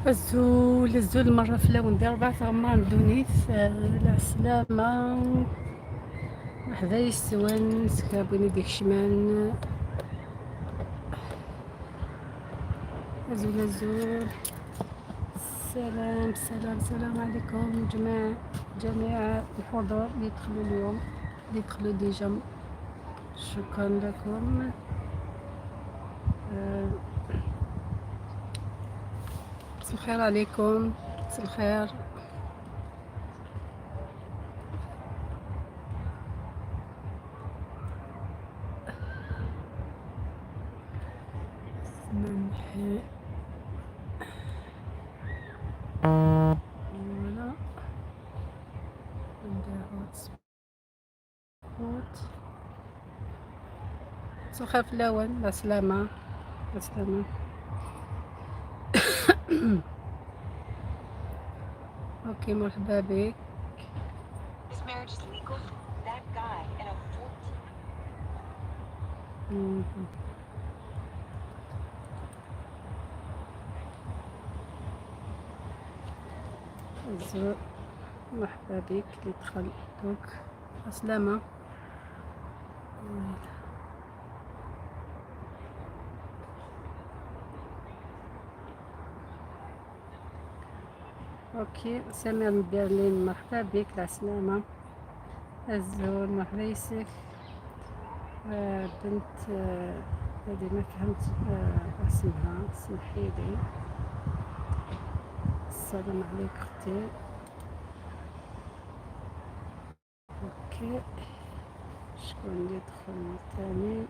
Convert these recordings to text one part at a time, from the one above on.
الزول الزول مرة في لون ديال 4 غمار دونيت العسلامة مرحبا يسوان سكابوني ديك شمان. أزول أزول، سلام سلام سلام عليكم جميع الحضور اللي دخلوا اليوم، اللي دخلوا déjà، شكرا لكم. مساء الخير عليكم، مساء الخير. ننحي voilà، ندير hotspot. مساء الخير في الأول، السلامة السلامة. okay مرحبا بك. This marriage is legal? That guy in a 14 مهم. الزول مرحبا بك اللي دخل دوك، السلامة. okay سمير من برلين مرحبا بك، العسلامة. الزول مرحبا يسك. بنت هذه ما فهمت اسمها، سمحي لي. السلام عليك اختي. okay شكون اللي دخل تاني؟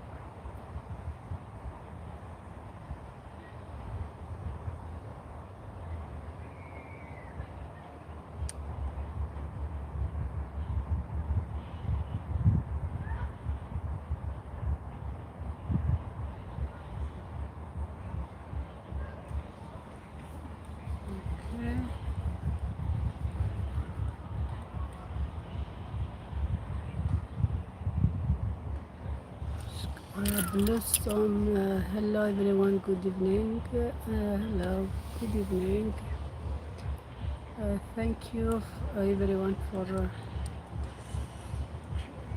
okay Blossom, hello everyone, good evening. Hello, good evening. Thank you everyone for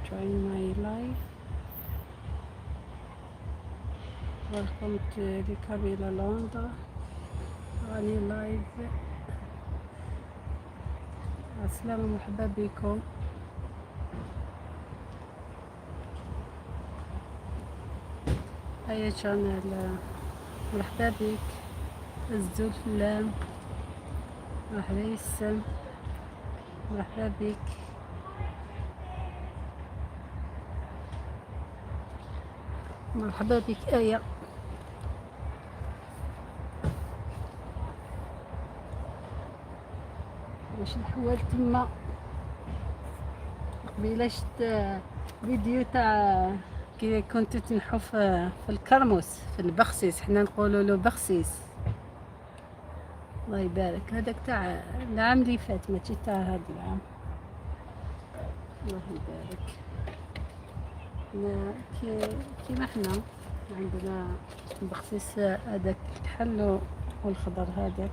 joining my live. Welcome to the Kabila Londres. راني live. السلامة، مرحبا بكم. هيا channel، مرحبا بك. الزول فلان مرحبا يسم، مرحبا بك. مرحبا بك آية. واش الحوال تما؟ قبيله شفت فيديو تاع كي كنتو تنحو في الكرموس، في البخسيس، حنا نقولوا له بخسيس. الله يبارك، هذاك تاع العام اللي فات ماشي تاع هذا العام. الله يبارك. كيما حنا عندنا البخسيس هذاك الكحل والخضر هذاك.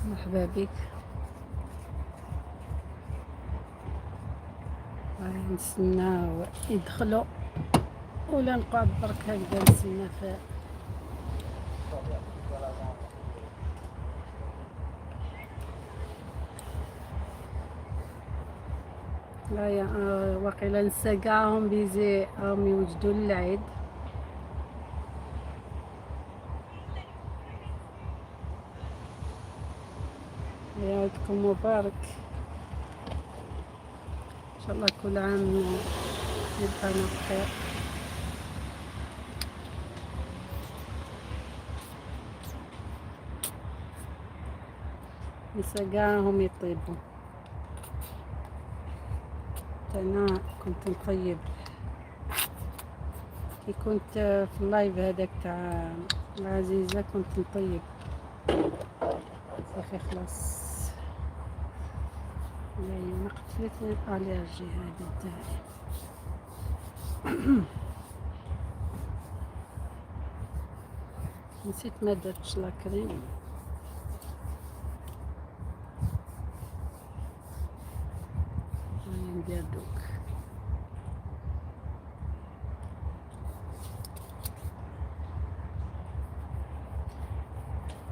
مرحبا بك. غادي نستناو يدخلوا ولا نقعد برك هكذا نستنى في لا يا وقيلا نسى كاع هم busy، راهم يوجدوا للعيد. يا عيدكم مبارك ان شاء الله، كل عام يبقى بخير. نسى كاع هم يطيبوا. انا كنت نطيب كي كنت في ال live هذاك تاع العزيزة، كنت نطيب. صافي خلاص. يعني ما قتلتني ال allergie هذه تاعي. نسيت ما درتش la crème. هيا ندير دوك.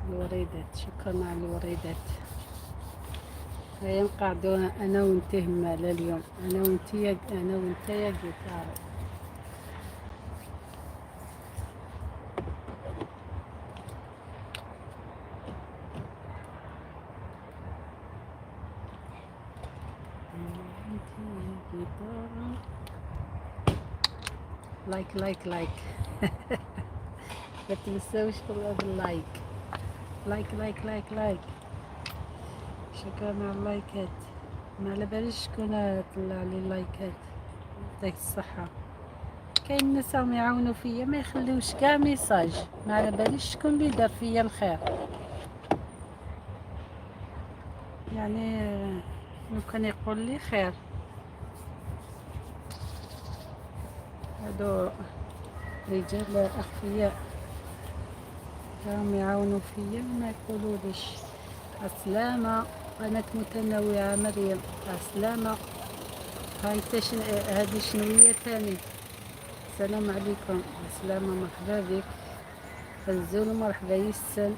الوريدات، شكرا على الوريدات. هيا نقعدو انا وانت همالة اليوم، انا وانت يا انا وانت يا جيتار. like like like، ما تنساوش بال like like like like like. شكرا على اللايكات. ما على باليش شكون طلع لي اللايكات، يعطيك الصحة. كاين ناس راهم يعاونوا فيا ما يخليوش كاع message، ما على باليش شكون اللي دار فيا الخير. يعني لو كان يقول لي خير. هادو رجال أخفياء راهم يعاونوا فيا ما يقولوليش. السلامة، قناة متنوعة مريم، السلامة. هاي تشن هذه شنوية تاني. السلام عليكم، السلامة، مرحبا بك الزول، مرحبا يسن.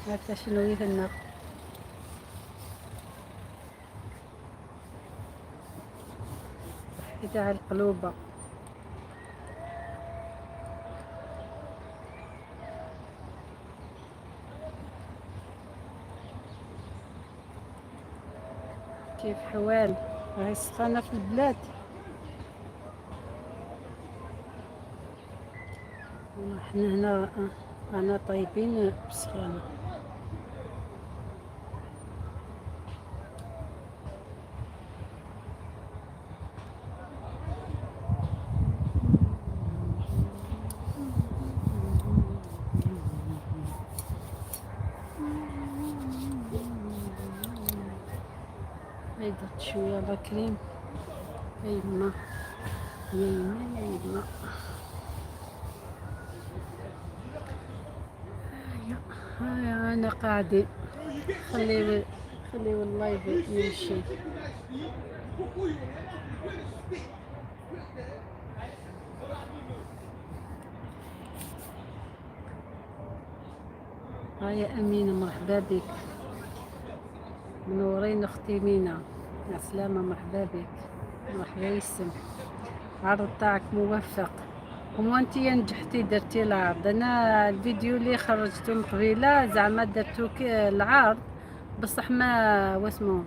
هاكا شنوية لنا. تاع القلوبة. كيف حوال؟ راهي سخانة في البلاد. احنا هنا رانا طيبين بسخانة. هاي درت شوية la crème. يا يما يا يما يا يما، هيا هيا انا قاعدة، خلي خلي ال live يمشي. هيا أمينة مرحبا بك، منورين أختي مينا، عسلامة، مرحبا بك، مرحبا يسم. العرض تاعك موفق، وما انت نجحتي درتي العرض. انا الفيديو اللي خرجته من قبيله زعما درتو العرض، بصح ما واسمو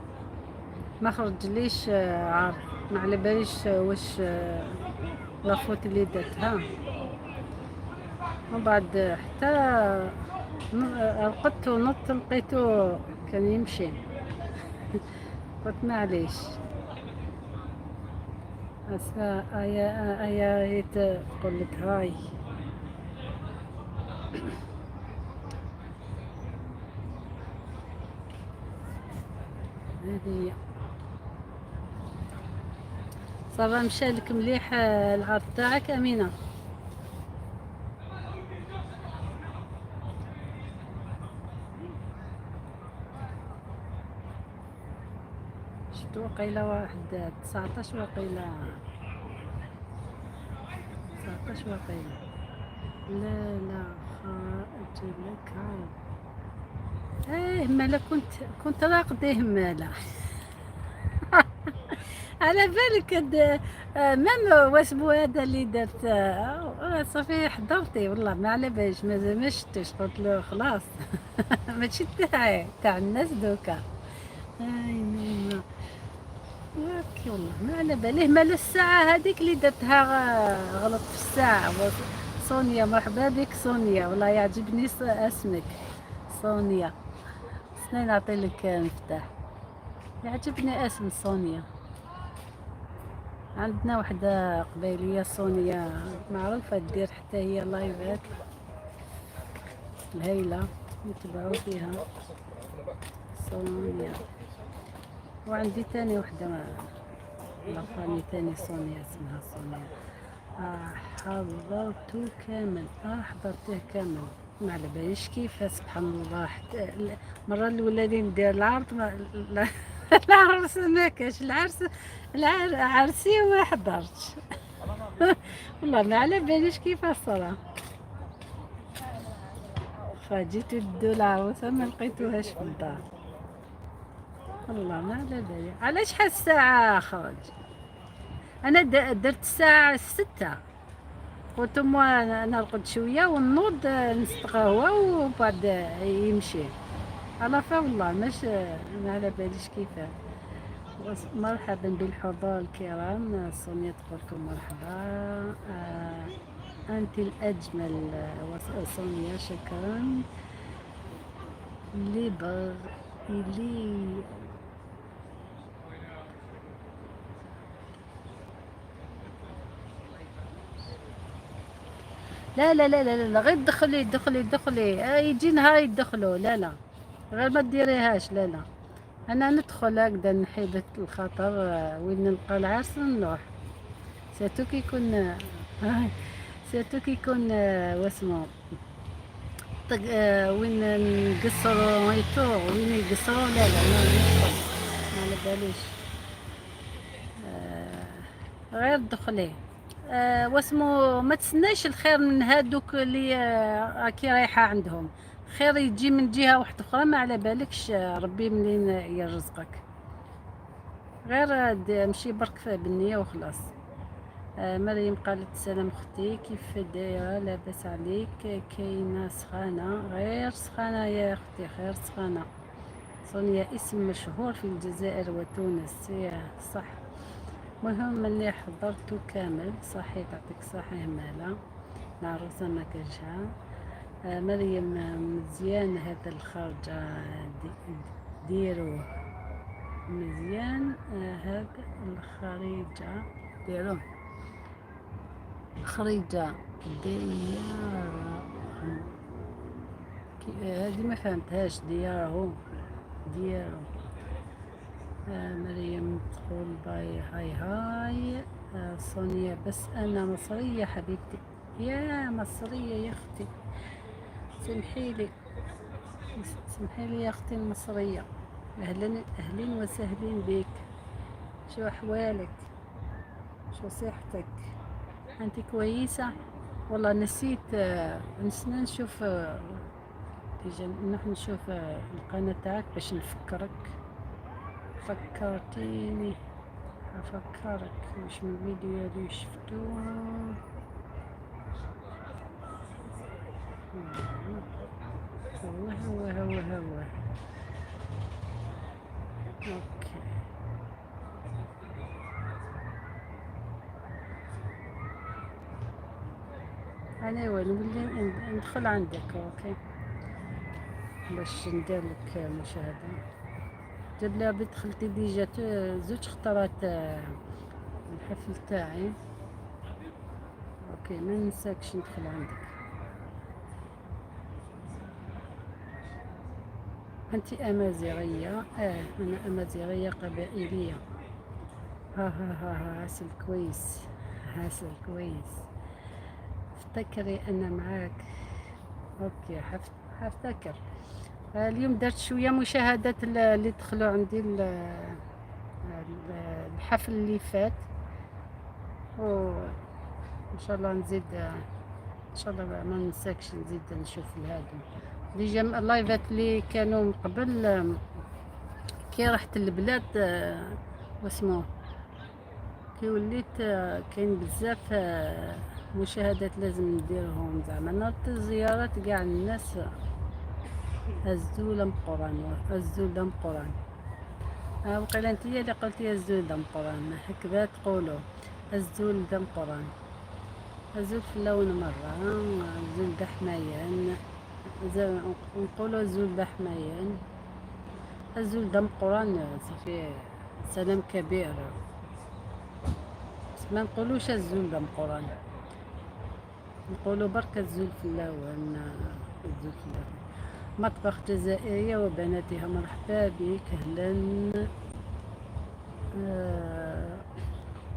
ما خرج ليش عرض، ما على باليش واش la faute اللي درتها. ومن بعد حتى رقدت ونط لقيتو كان يمشي، قلت معليش. أسا آيا آيا تقول لك هاي. هذه هي. ça va مشالك مليح العرض تاعك أمينة؟ شفت وقيلة واحد 19، وقيلة 19 وقيلة. لا لا خرج لك عرض. ايه مالا كنت راقده مالا. على بالك même واسمو هذا اللي درت، صافي حضرتي والله ما على باليش، مازال ما شفتش. قلت له خلاص ماشي تاعي، تاع الناس دوكا. اي ما okay والله ما على بالي مال الساعة هذيك اللي درتها غلط في الساعة. سونيا مرحبا بك سونيا، والله يعجبني اسمك سونيا. سنين نعطي لك مفتاح، يعجبني اسم سونيا. عندنا وحدة قبيلية سونيا معروفة، دير حتى هي لايفات الهيلة نتبعو فيها سونيا. وعندي تاني وحدة la famille تاني سونيا، اسمها سونيا. حضرته كامل، حضرته كامل، ما على باليش كيف، سبحان الله. حتى المرة الأولى اللي ندير العرض ما العرس ما كاش العرس، عرسي وما حضرتش. والله ما على باليش كيف صرا. فجيت ندو العروسة ما لقيتوهاش في الدار. والله ما على بالي على شحال الساعة خرج. أنا درت الساعة 6، قلت moi نرقد شوية ونوض نستقهوى وبعد يمشي على فا. والله مش ما على باليش كيفاه. مرحبا بالحضور الكرام. سونيا تقول لكم مرحبا. أنت الأجمل سونيا، شكرا. اللي بغ اللي لا لا لا لا لا، غير دخلي دخلي دخلي. يجي نهار يدخلوا. لا لا، غير ما ديريهاش. لا لا، انا ندخل هكذا نحيد الخطر. وين نلقى العرس نروح، surtout كي يكون واسمو وين نقصرو et tout، وين يقصرو. لا لا، ما ندخل، ما على باليش. غير دخلي. واسمو ما تسناش الخير من هادوك اللي راكي رايحة عندهم. خير يجي من جهة واحدة أخرى، ما على بالكش. ربي منين يرزقك. غير مشي برك بالنية وخلاص. مريم قالت سلام اختي، كيف دايرة؟ لاباس عليك؟ كاينه سخانه؟ غير سخانه يا اختي، غير سخانه. سونيا اسم مشهور في الجزائر وتونس، يا صح. مهم اللي حضرته كامل صحيح، تعطيك صحيح. مالا العروسة ما كانشها. مريم مزيان هذا الخرجة ديروه مزيان. هذا الخريجة ديروه خريجة ديار. هذه ما فهمتهاش، دياره ديارو. مريم تقول bye hi hi. سونيا بس أنا مصرية حبيبتي. يا مصرية يا أختي، سمحي لي، سمحي لي يا أختي المصرية. أهلا أهلين وسهلين بك. شو أحوالك؟ شو صحتك؟ أنت كويسة؟ والله نسيت. نسنا نشوف. Déjà نروح نشوف القناة تاعك باش نفكرك. فكرتيني، أفكرك واش من فيديو اللي شفتو. هو هو هو هو okay. انا وين نولي ندخل عندك okay باش ندير لك مشاهدة. جاب لي ربي دخلتي déjà زوج خطرات الحفل تاعي. okay، ما ننساكش ندخل عندك. انت امازيغية؟ انا امازيغية قبائلية. ها ها ها ها، عسل كويس، عسل كويس. افتكري انا معاك. okay، حفتكر. اليوم درت شوية مشاهدات اللي دخلوا عندي الحفل اللي فات، وان شاء الله نزيد، ان شاء الله ما ننساكش نزيد نشوف الهادو. déjà اللايفات اللي كانوا من قبل كي رحت البلاد واسمو كي وليت كاين بزاف مشاهدات لازم نديرهم. زعما نرد الزيارات كاع الناس. الزولة مقران، الزولة مقران. وقيلا انت اللي قلتي الزولة مقران، هكذا تقولوا الزول مقران. أزول فلاون مرة، أزول دحميان، نقولوا أزول دحميان، أزول دمقران. صافي سلام كبير، بس ما نقولوش أزول دمقران، نقولوا برك أزول فلاون، أزول فلاون. مطبخ جزائرية وبناتها، مرحبا بك، أهلا.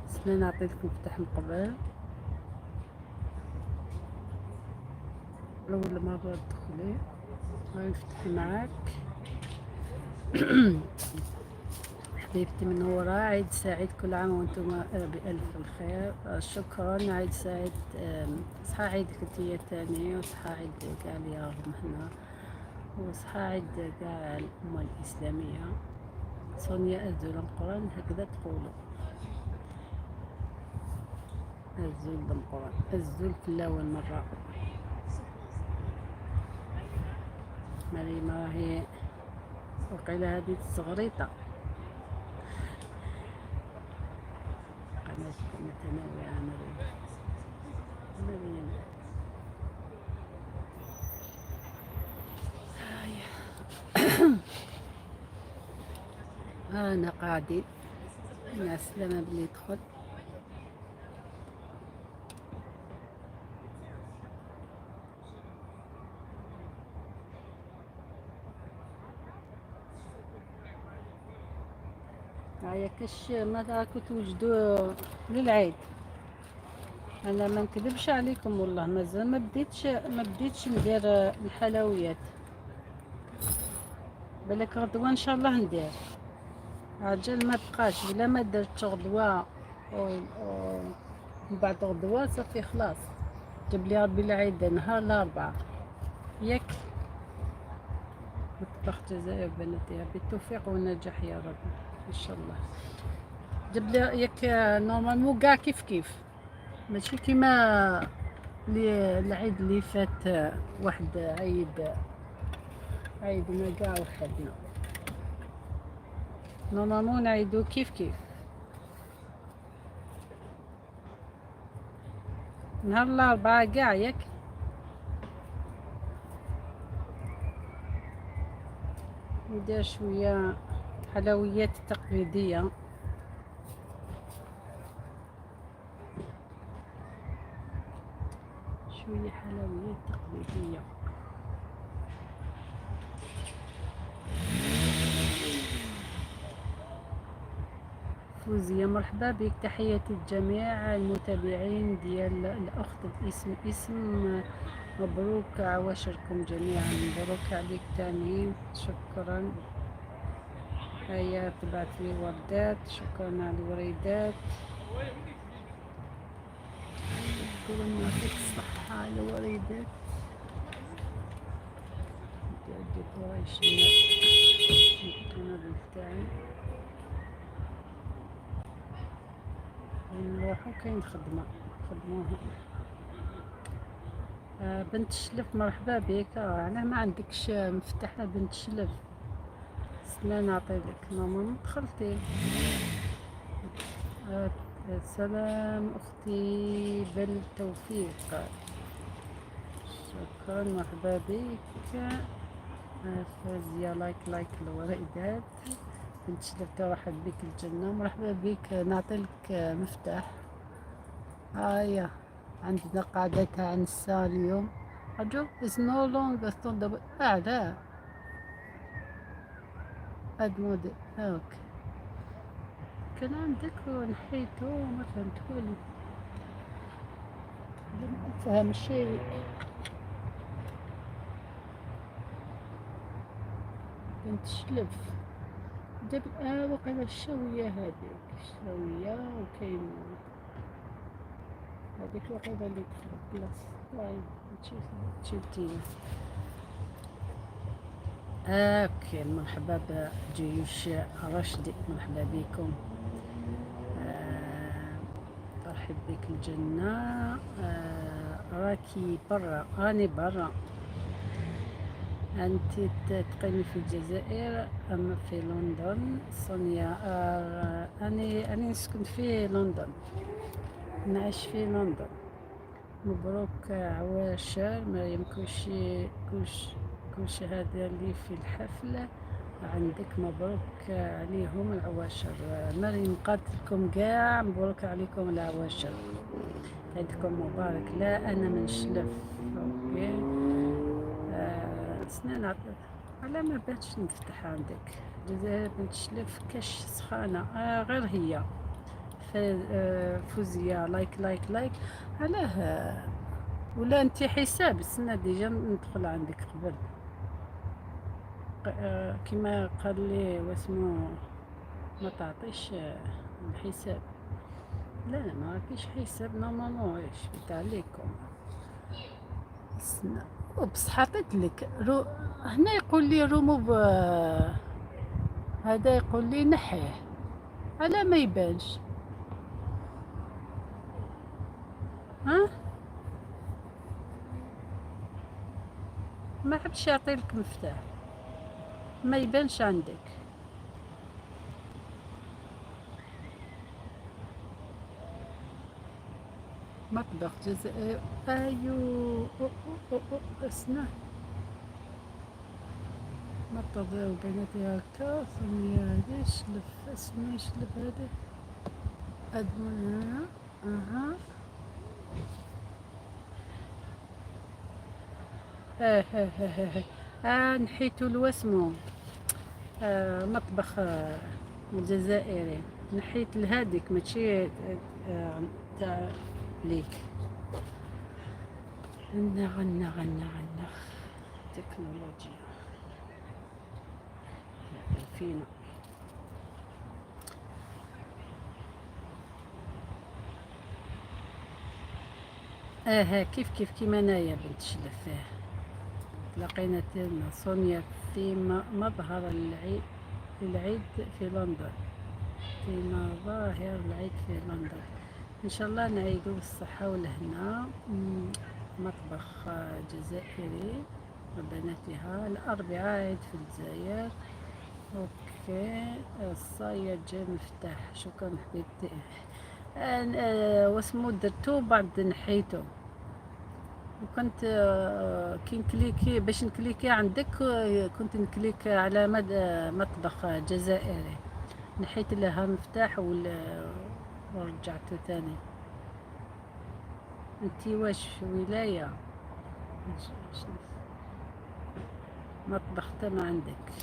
سنة نعطيك مفتاح من قبل. أول مرة تدخلي غنفتح معاك. حبيبتي منورة، عيد سعيد، كل عام وانتم بألف الخير. شكرا، عيد سعيد. صحة عيدك انتيا تاني، وصحة عيد كاع اللي راهم هنا، وصحة عيد كاع الأمة الإسلامية. سونيا أزول القرآن، هكذا تقولوا أزول القرآن، أزول في الأول مرة. مريم راهي وقيلة هذه الصغريطة. قناة متنوعة. مريم، مريم هاي أنا قاعدين مع السلامة باللي يدخل. هيا كاش ما راكو توجدوا للعيد؟ انا ما نكذبش عليكم، والله مازال ما بديتش ندير الحلويات. بالك غدوه ان شاء الله ندير، عجل ما بقاش. بلا ما درت غدوه ومن بعد غدوه صافي خلاص. جاب لي ربي العيد نهار الاربعاء، ياك؟ مطبخ الجزائر بناتها، بالتوفيق والنجاح يا رب ان شاء الله. جاب لي ياك normalement كاع كيف كيف، ماشي كيما العيد اللي فات، واحد عيد عيدنا كاع وحدنا. normalement نعيدو كيف كيف نهار الأربعاء كاع، ياك؟ ندير شوية حلويات تقليدية. شوية حلويات تقليدية. فوزية مرحبا بك. تحياتي للجميع المتابعين ديال الأخت باسم اسم. مبروك عواشركم جميعا. مبروك عليك تاني، شكرا. هيا تبعت لي وردات، شكرا على الوريدات، شكرا، يعطيك الصحة على الوريدات. décoration الطوموبيل تاعي. نروحو كاين خدمة خدموها. بنت الشلف مرحبا بك. علاه ما عندكش مفتاح بنت الشلف؟ سنة نعطيلك، normalement دخلتي. سلام اختي، بالتوفيق، شكرا، مرحبا بك. فازية like like الوريدات. بنت الشلف ترحب بك الجنة، مرحبا بك. نعطيلك مفتاح. هيا عندنا قعدة تاع نساء اليوم. أرجو is no longer available. لا add mode. OK، كان عندك ونحيته، ما فهمت والو، لم أفهم شيء. بنت شلف جاب وقيلا الشاوية، هذيك الشاوية، وكاين هذيك وقيلا اللي دخلت بلاص. طيب تشيلتي. OK، مرحبا بجيوش رشدي، مرحبا بكم. ترحب بك الجنة. راكي برا؟ راني برا. أنت تقيمي في الجزائر أم في لندن سونيا؟ أني نسكن في لندن، نعيش في لندن. مبروك عواشر مريم. كلشي كلشي كلشي هذا اللي في الحفلة عندك، مبروك عليهم العواشر. مريم قالت لكم كاع مبروك عليكم العواشر، عيدكم مبارك. لا انا من شلف. OK، سنة على ما باتش نفتح عندك. الجزائر بنت شلف كاش سخانة. غير هي فوزية like like like. علاه ولا انت حساب؟ استنى déjà ندخل عندك قبل. كما قال لي واسمو ما تعطيش الحساب. لا لا، ما راكيش حساب normalement. ايش بيت عليكم؟ استنى، oups، حطيت لك رو هنا. يقول لي روموف. هذا يقول لي نحيه، على ما يبانش؟ ها ما حبش يعطي لك مفتاح، ما يبانش عندك. مطبخ جزائر. ايو أو أو أو أو. اسمع، مطبخ وبناتي هكا ثم هذه شلف، اسمي شلف هذه أدمن. اها اه اه اه اه، نحيتو الوسمو مطبخ الجزائري. نحيت لهاديك ماشي تاع ليك. غنى غنى غنى غنى تكنولوجيا فينا. اه كيف كيف كيما انايا بنت شلف. تلاقينا تما سونيا في مظهر العيد في لندن، في مظاهر العيد في لندن. ان شاء الله نعيدو بالصحة والهنا. مطبخ جزائري وبناتها. الأربعاء عيد في الجزائر. OK، الصاية جا مفتاح. شكرا حبيبتي. واسمو درتو بعد نحيتو، وكنت كي نكليكي باش نكليكي عندك، كنت نكليك على مطبخ جزائري. نحيت لها مفتاح ورجعته تاني. انتي واش ولاية؟ مطبخ ما عندك.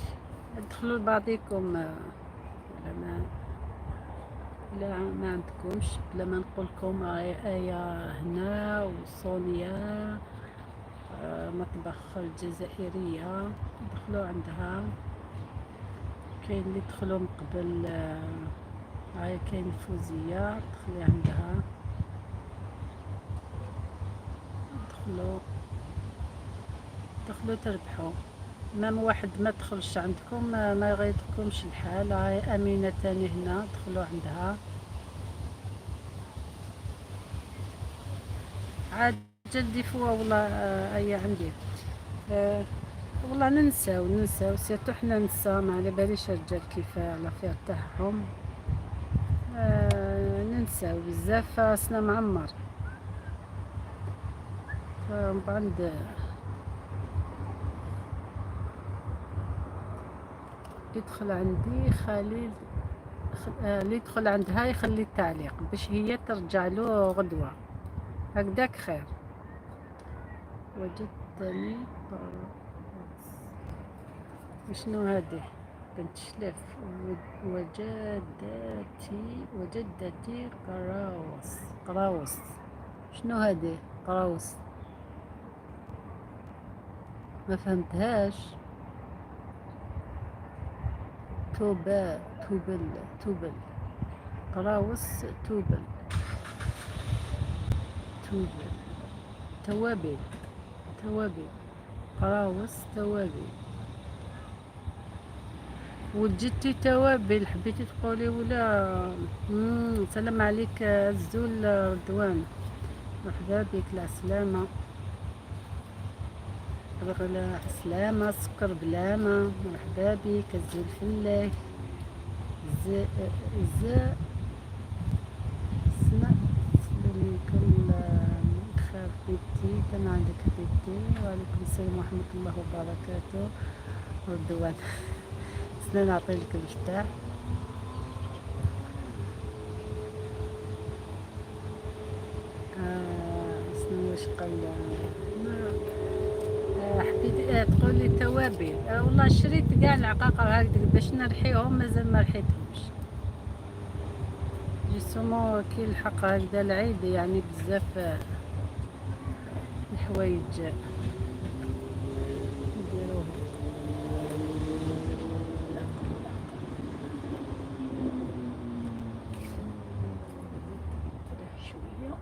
ادخلوا لبعضيكم. ولا ما لا ما عندكمش، بلا ما نقول لكم. آية هنا وسونيا، مطبخ الجزائرية، دخلوا عندها. كاين اللي دخلوا من قبل. هاي كاين فوزية، دخلي عندها. دخلوا دخلوا تربحوا. même واحد ما دخلش عندكم ما يغيظكمش الحال. هاي امينه تاني هنا، دخلوا عندها. عاد des fois والله اي عندي والله ننساو ننساو، surtout حنا نسا. ما على باليش الرجال كيف l'affaire تاعهم. ننساو بزاف، راسنا معمر. فمن بعد يدخل عندي خليل اللي يدخل عندها يخلي التعليق باش هي ترجع له غدوة هكذاك خير. وجدتني وشنو هذه بنت شلف؟ وجدتي وجدتي قراوس قراوس. شنو هذه قراوس؟ ما فهمتهاش. توبة توبل توبل قراوس توبل توبل توابل توابل قراوس توابل. وجدتي توابل حبيتي تقولي ولا؟ سلام عليك الزول رضوان، مرحبا بك. العسلامة الغلا سلامة سكر بلامة. مرحبا بك الزول فلاح ز ز سمع. سلام خير حبيبتي، كان عندك حبيبتي. وعليكم السلام ورحمة الله وبركاته رضوان. سنة نعطي لك المفتاح. شنو واش قال؟ حبيت تقولي التوابل. والله شريت كاع العقاقر هكذا باش نرحيهم، مازال ما رحيتهمش. justement كي الحق هكذا العيد يعني بزاف الحوايج نديروهم. شوية.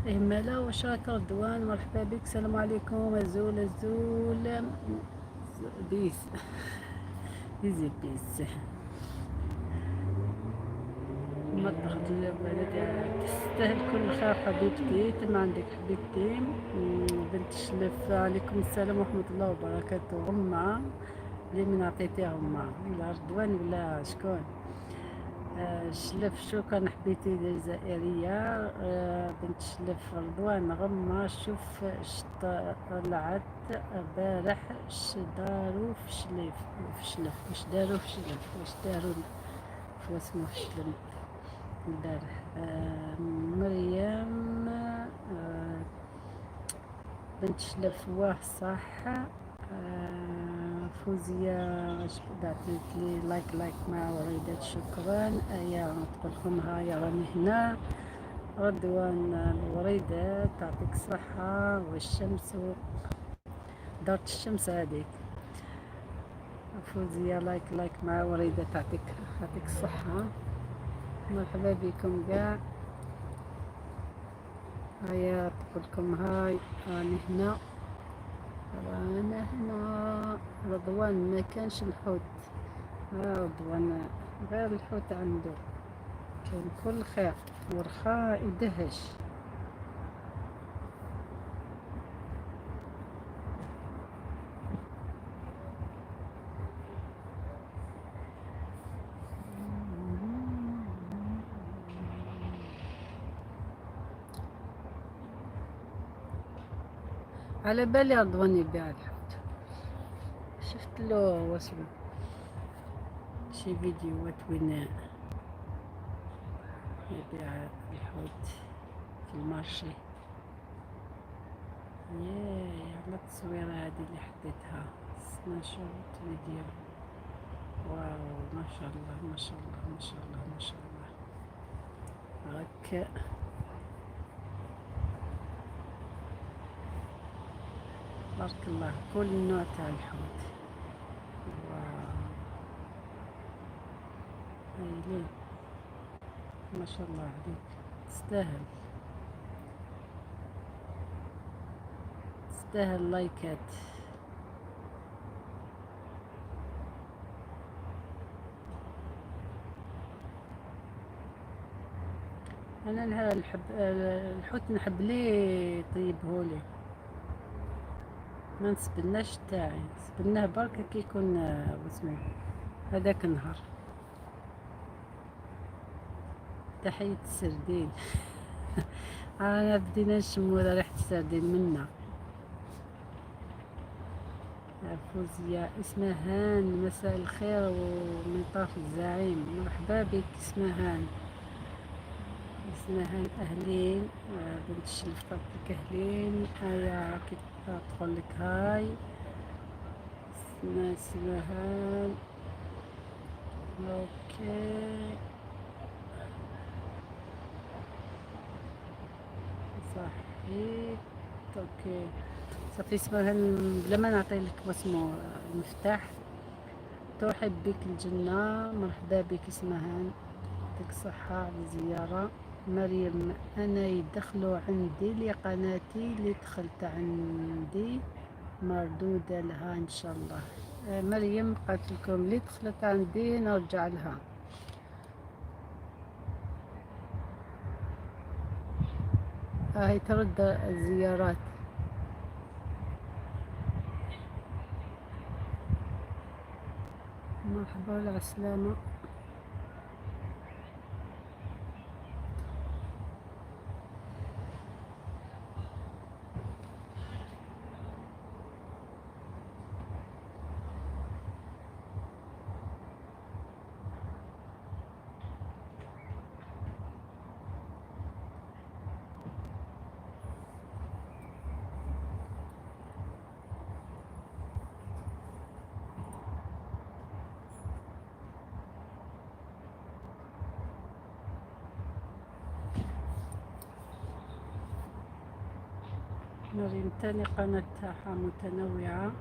إهمالا وشاكر رضوان، مرحبا بك. السلام عليكم. الزول الزول بيس بيزي بيس. مطبخ الولد تستاهل كل خير حبيبتي. تم عندك حبيبتي بنت الشلف. عليكم السلام ورحمة الله وبركاته. غمة اللي من عطيتيها غمة ولا رضوان ولا شكون؟ شلف شكرا حبيبتي الجزائرية. بنت شلف رضوان غمة. شوف طلعت بارح دارو في شلف، في شلف واش دارو في شلف، واش دارو في واسمو في شلف البارح. مريم بنت شلف واه صح. فوزية بعثت لي like like مع وريدات، شكرا. يا تقول لكم هاي راني هنا. رضوان الوريدات تعطيك الصحة. والشمس دارت الشمس هذيك. فوزية like like مع وريدات تعطيك الصحة. مرحبا بكم كاع. هيا تقول لكم هاي راني هنا، رانا هنا. رضوان ما كانش الحوت، رضوان غير الحوت عنده كان كل خير ورخاء يدهش. على بالي رضوان يبيع الحوت، شفت له واسمه شي فيديوهات وين يبيع الحوت في ال marché. ياي على التصويرة هذه اللي حطيتها snapshot فيديو. واو ما شاء الله ما شاء الله ما شاء الله ما شاء الله. هكا بارك الله كل نوع تاع الحوت. واو هايلين ما شاء الله عليك، تستاهل تستاهل لايكات. انا نحب الحوت، نحب ليه طيبهولي، ما نسبناش تاعي، نسبناه برك كي يكون واسمو هذاك النهار. تحية السردين. انا بدينا نشمو ريحة السردين منا. فوزية اسمهان مساء الخير ومن طرف الزعيم. مرحبا بك اسمهان. اسمهان اهلين. بنت الشلف لك اهلين. هيا كي تدخل لك هاي اسمهان. OK صحيت. OK صافي اسمهان بلا ما نعطي لك واسمو المفتاح. ترحب بك الجنة. مرحبا بك اسمهان، يعطيك الصحة على الزيارة. مريم أنا يدخلوا عندي لقناتي اللي دخلت عندي مردودة لها إن شاء الله. مريم قالت لكم اللي دخلت عندي نرجع لها. هاي ترد الزيارات. مرحبا على السلامة. مريم تاني قناة تاعها متنوعة.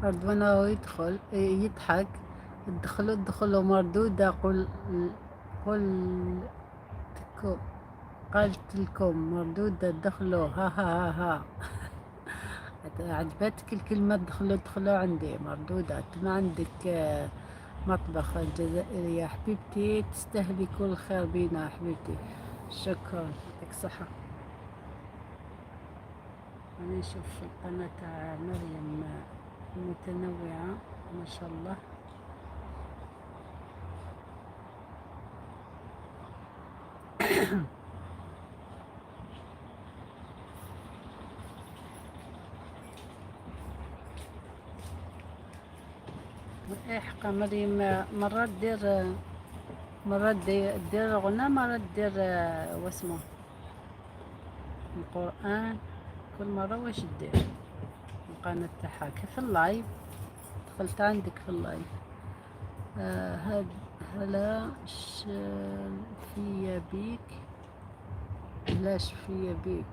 رضوان هو يدخل يضحك، دخلوا دخلوا مردودة. قل قلتكم قالت لكم مردودة دخلوا، ها ها ها ها. عجبتك الكلمة دخلوا دخلوا عندي مردودة. انت ما عندك مطبخ الجزائري يا حبيبتي، تستاهلي كل خير بينا حبيبتي. شكرا، يعطيك الصحة. أنا نشوف في القناة تاع مريم متنوعة ما شاء الله. إيه حقا مريم مرات دير، مرات دير غنى، مرات دير واسمه القرآن، كل مرة واش دير القناة تاعها. كيف ال live دخلت عندك في ال live. هاد هلا فيا بيك، علاش فيا بيك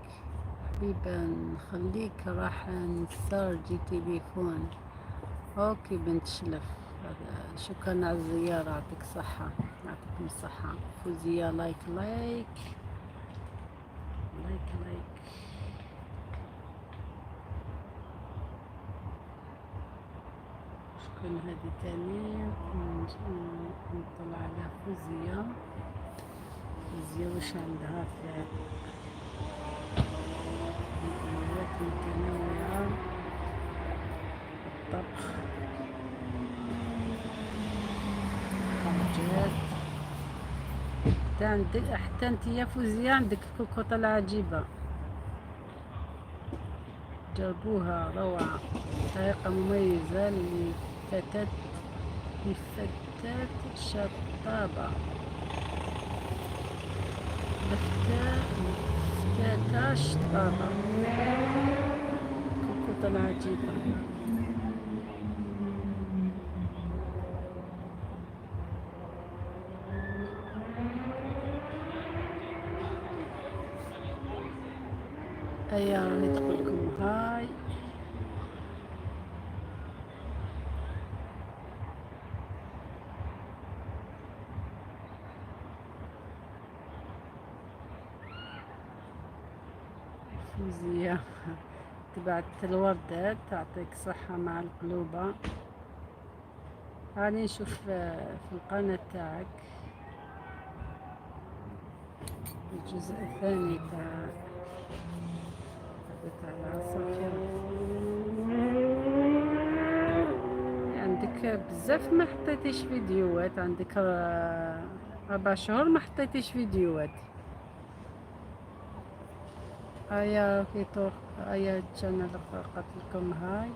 حبيبة نخليك راح نسارجي تليفون. OK بنت شلف، شكرا على الزيارة، يعطيك الصحة، يعطيكم الصحة. فوزية like like like like. شكون هذه تاني؟ نطلع على فوزية. فوزية واش عندها في فيديوهات متنوعة، الطبخ، خرجات. حتى عندك، حتى انت يا فوزية عندك الكوكوطة العجيبة، جربوها روعة، طريقة مميزة لفتاة، لفتاة شطابة، لفتاة شطابة، كوكوطة العجيبة. هيا راني تقول لكم هاي. فوزية تبعت الوردات، تعطيك صحة مع القلوبة. راني نشوف في القناة تاعك الجزء الثاني تاع العصافير. عندك بزاف ما حطيتيش فيديوهات، عندك 4 شهور ما حطيتيش فيديوهات. هيا في طرق، هيا channel قالت لكم هاي.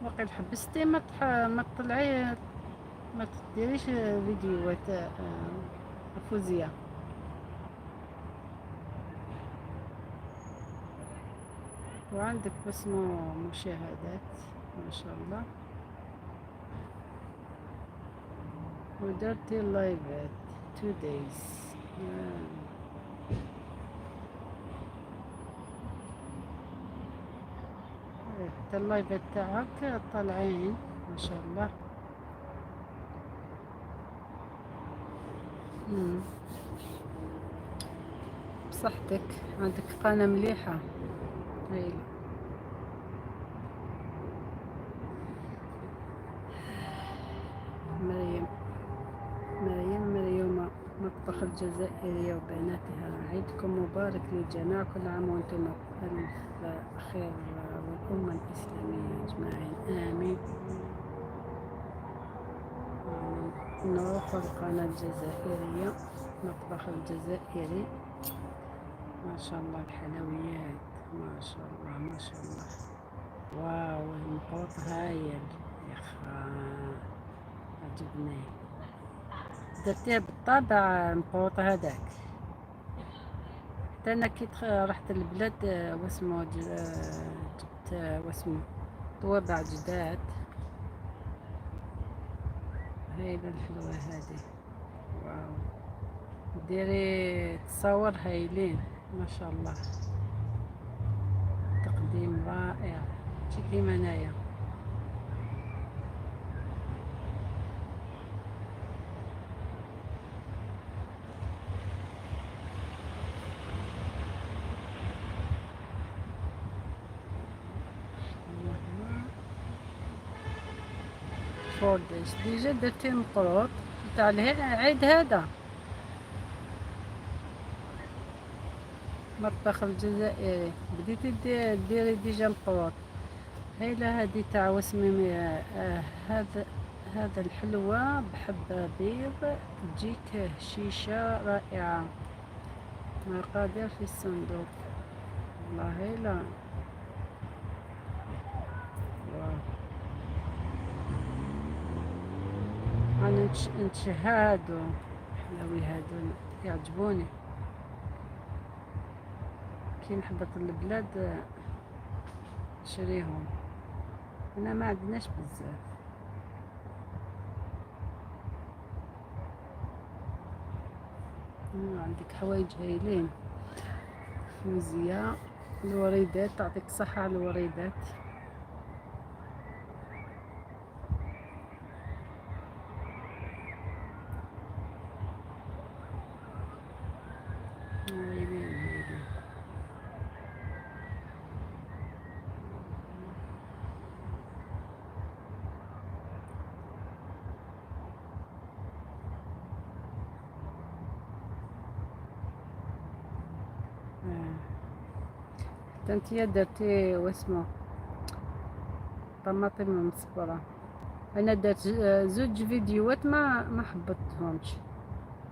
وقيل حبستي ما تطلعي، ما تديريش فيديوهات فوزية. وعندك بسمة مشاهدات ما شاء الله، ودرتي لايفات 2 days. حتى اللايفات تاعك طالعين ما شاء الله. بصحتك، عندك قناة مليحة هايلة. مريم، مريم، مريومة، مطبخ الجزائرية وبناتها، عيدكم مبارك للجميع، كل عام وانتم بألف خير والأمة الإسلامية أجمعين، آمين. نروح القناة الجزائرية، مطبخ الجزائري، ما شاء الله الحلويات، ما شاء الله ما شاء الله. واو المقروط هايل يا خا، عجبني. درتيه بالطابع المقروط هذاك. حتى انا كي رحت البلاد واسمو جبت واسمو طوابع جداد. هايلة الحلوة هذه، واو. ديري تصاور هايلين ما شاء الله، تقديم رائع. ماشي كيما انايا. فورديش déjà درتي مقروط تاع العيد هذا. مطبخ الجزائري بديتي ديري déjà مقروط. هايلة هذه تاع واسمي، هذا الحلوة بحبة بيض تجيك هشيشة رائعة. مقادير في الصندوق. والله هايلة. واو. أنا نتشهى هادو الحلاوي هادو يعجبوني. كي نحبط البلاد نشريهم، هنا ما عندناش بزاف. عندك حوايج هايلين. فوزية الوريدات، تعطيك صحة على الوريدات. هايلين هايلين. حتى انتيا درتي واسمو طماطم مصبرة. انا درت زوج فيديوهات ما حبطتهمش،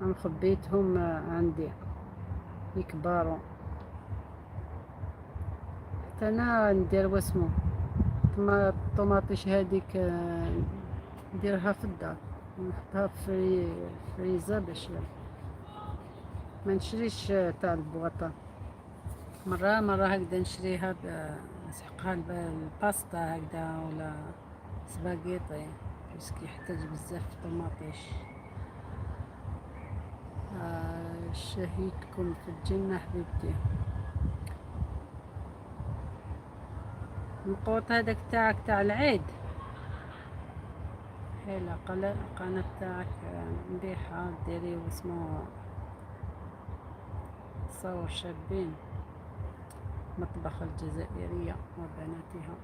انا خبيتهم عندي يكبروا. حتى انا ندير واسمو الطوماطيش هذيك، نديرها في الدار، نحطها في فريزا باش ما نشريش تاع البواطة. مرة مرة هكذا نشريها نسحقها الباستا هكذا ولا سباغيتي، parce que يحتاج بزاف طوماطيش. شهيتكم في الجنة حبيبتي. المقوط هذاك تاعك تاع العيد هيلا. قناة تاعك مليحة، ديري واسمو تصور شابين. مطبخ الجزائرية وبناتها.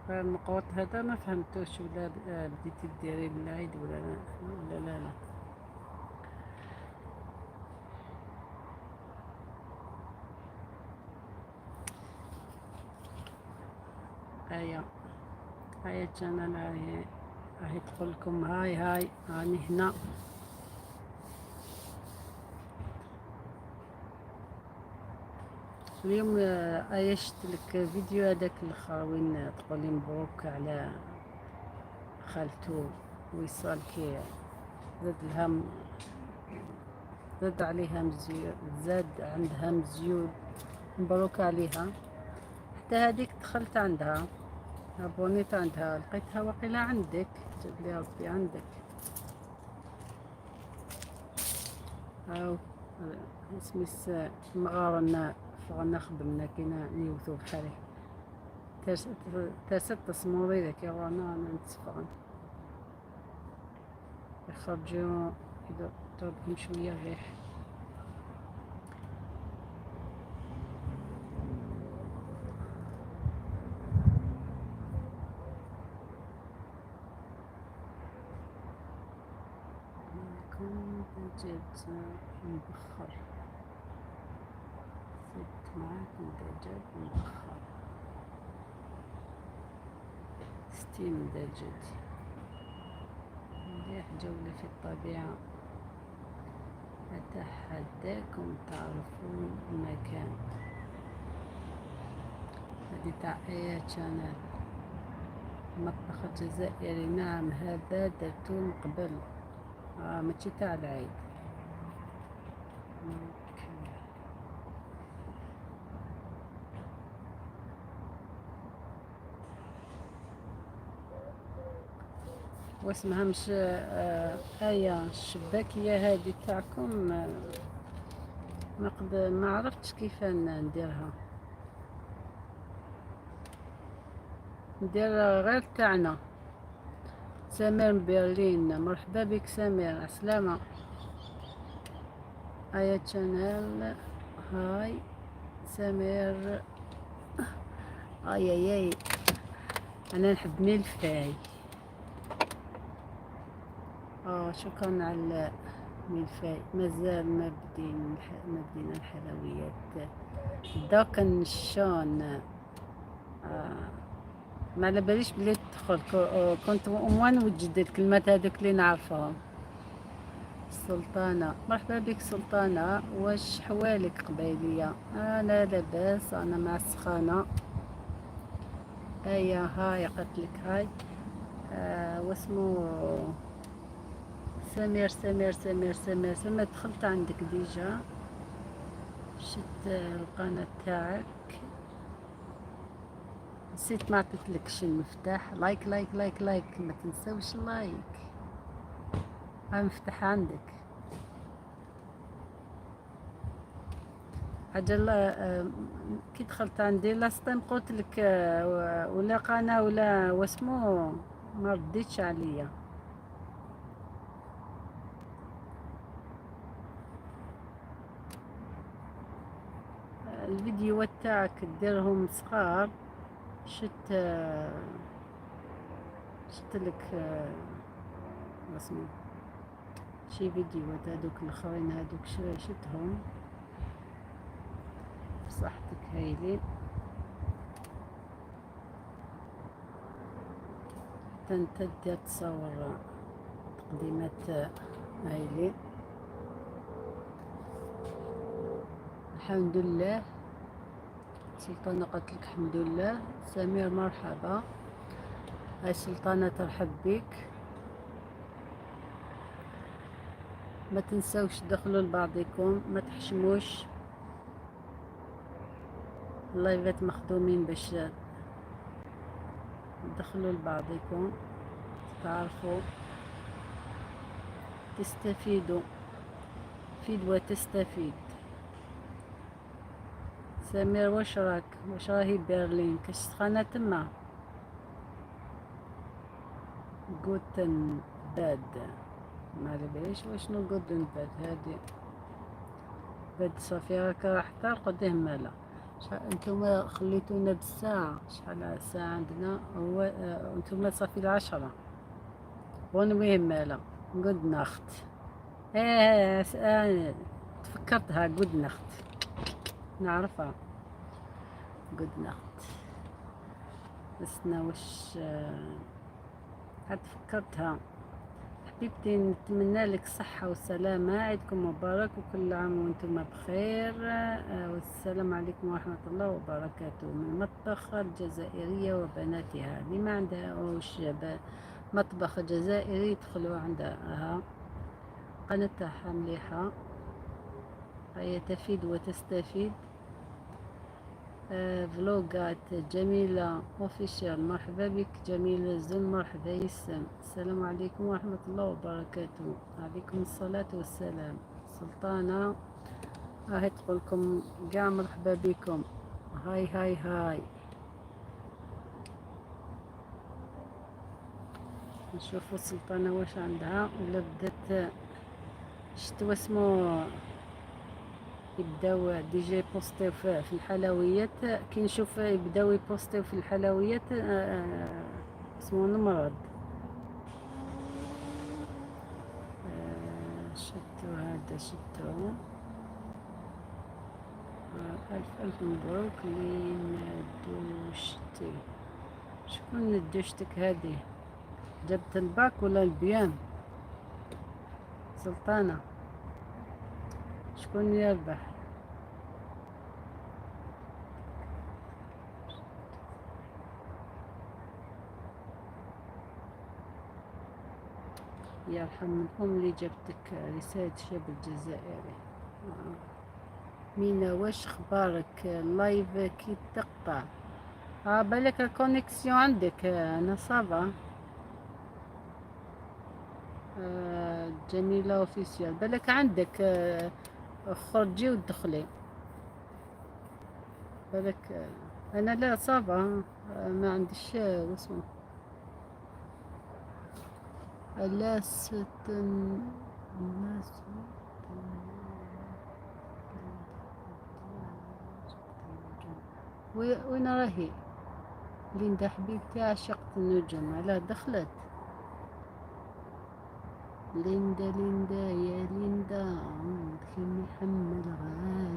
المقوط هذا ما فهمتوش، ولا بديتي ديري بالعيد ولا لا، ولا لا لا. هيا هيا channel راهي تقول لكم هاي هاي راني هنا. اليوم، آية شفت لك فيديو هذاك الاخر وين تقولي مبروك على خالته وصال كي زاد لها زاد عليها مزيود، زاد عندها مزيود، مبروك عليها. حتى هذيك دخلت عندها ابونيت عندها، لقيتها وقيلة عندك، جاب لي ربي عندك. هاو اسمي المغارنة فغنا خدمنا كينا نيوثو بحالي تاسد تصموري ذاك رانا نتفغن يخرجوا يضربهم شوية الريح. دجاج مبخر، زدت معاكم دجاج مبخر، steam دجاج. مليح جولة في الطبيعة. أتحداكم تعرفون المكان. هذه تاع آية channel المطبخ الجزائري. نعم هذا درتو من قبل، ماشي تاع العيد. okay. واسمها مش آية الشباكية هذه تاعكم، ما عرفتش كيف نديرها، ندير غير تاعنا. سمير من برلين، مرحبا بك سمير، عسلامة. آية channel، hi سمير. اي اي اي، انا نحب ميلفاي. شكرا على ميلفاي. مازال ما بدينا الحلويات. Danke schön. ما على باليش بلي تدخل، كنت au moins نوجد الكلمات هذوك اللي نعرفهم. سلطانة، مرحبا بك سلطانة، واش حوالك قبيلية؟ انا لاباس، انا مع السخانة. هيا hi، قتلك hi. واسمو سمير سمير سمير سمير سمير، دخلت عندك déjà، شت القناة تاعك، نسيت ما عطيتلكش المفتاح. like like like like، ما تنساوش like. ها مفتاح عندك. حاجة كي دخلت عندي last time قلت لك ولا قناة ولا واسمو، ما رديتش عليا. الفيديوهات تاعك ديرهم صغار. شت لك واسمو شي فيديوهات هذوك الاخرين هذوك شتهم، بصحتك هايلين. حتى انت دير تصور تقديمات هايلين. الحمد لله سلطانة، قالت لك الحمد لله. سمير مرحبا، هاي سلطانة ترحب بك. ما تنسوش تدخلوا لبعضكم، ما تحشموش، اللايفات مخدومين باش تدخلوا لبعضكم، تعرفوا، تستفيدوا، فيد وتستفيد. سمير واش راك؟ واش راهي برلين؟ كاش سخانة تما؟ guten bed، ما على باليش واشنو guten bed هادي. bed صافي راك راح ترقد مالا. انتوما خليتونا بالساعة، شحال الساعة عندنا؟ هو انتوما صافي 10. bonne nuit مالا، gute Nacht. ايه تفكرتها gute Nacht، نعرفها gute Nacht. بسنا واش عاد فكرتها. حبيبتي نتمنى لك صحة وسلامة، عيدكم مبارك وكل عام وانتم بخير. والسلام عليكم ورحمة الله وبركاته من المطبخ الجزائرية وبناتها. اللي ما عندها وش مطبخ جزائري يدخلوا عندها، قناتها مليحة، هي تفيد وتستفيد. فلوغات جميلة official، مرحبا بك جميلة الزن، مرحبا يسم. السلام عليكم ورحمة الله وبركاته. عليكم الصلاة والسلام. سلطانة هاي تقولكم قاع مرحبا بكم. hi hi hi. نشوفوا السلطانة واش عندها ولا بدات شتو اسمو يبداو déjà يبوستيو في الحلويات. كي نشوف يبداو يبوستيو في الحلويات اسمو نمرض. شتو هذا شتو. ألف ألف مبروك لندوشتي. شكون ندوشتك هذه؟ جبت الباك ولا ال BEM؟ سلطانة شكون يربح؟ يرحم الأم اللي جابتك. رسالة شاب الجزائري. مينا واش اخبارك؟ ال live كي تقطع. بالك ال connexion عندك. انا ça va. جميلة officiel، بالك عندك، خرجي ودخلي بالك. انا لا، ça va، ما عنديش، واسمو لا ستن لا وين راهي ليندا حبيبتي عشقت النجوم؟ علاه دخلت ليندا؟ ليندا يا ليندا، دخلني حمل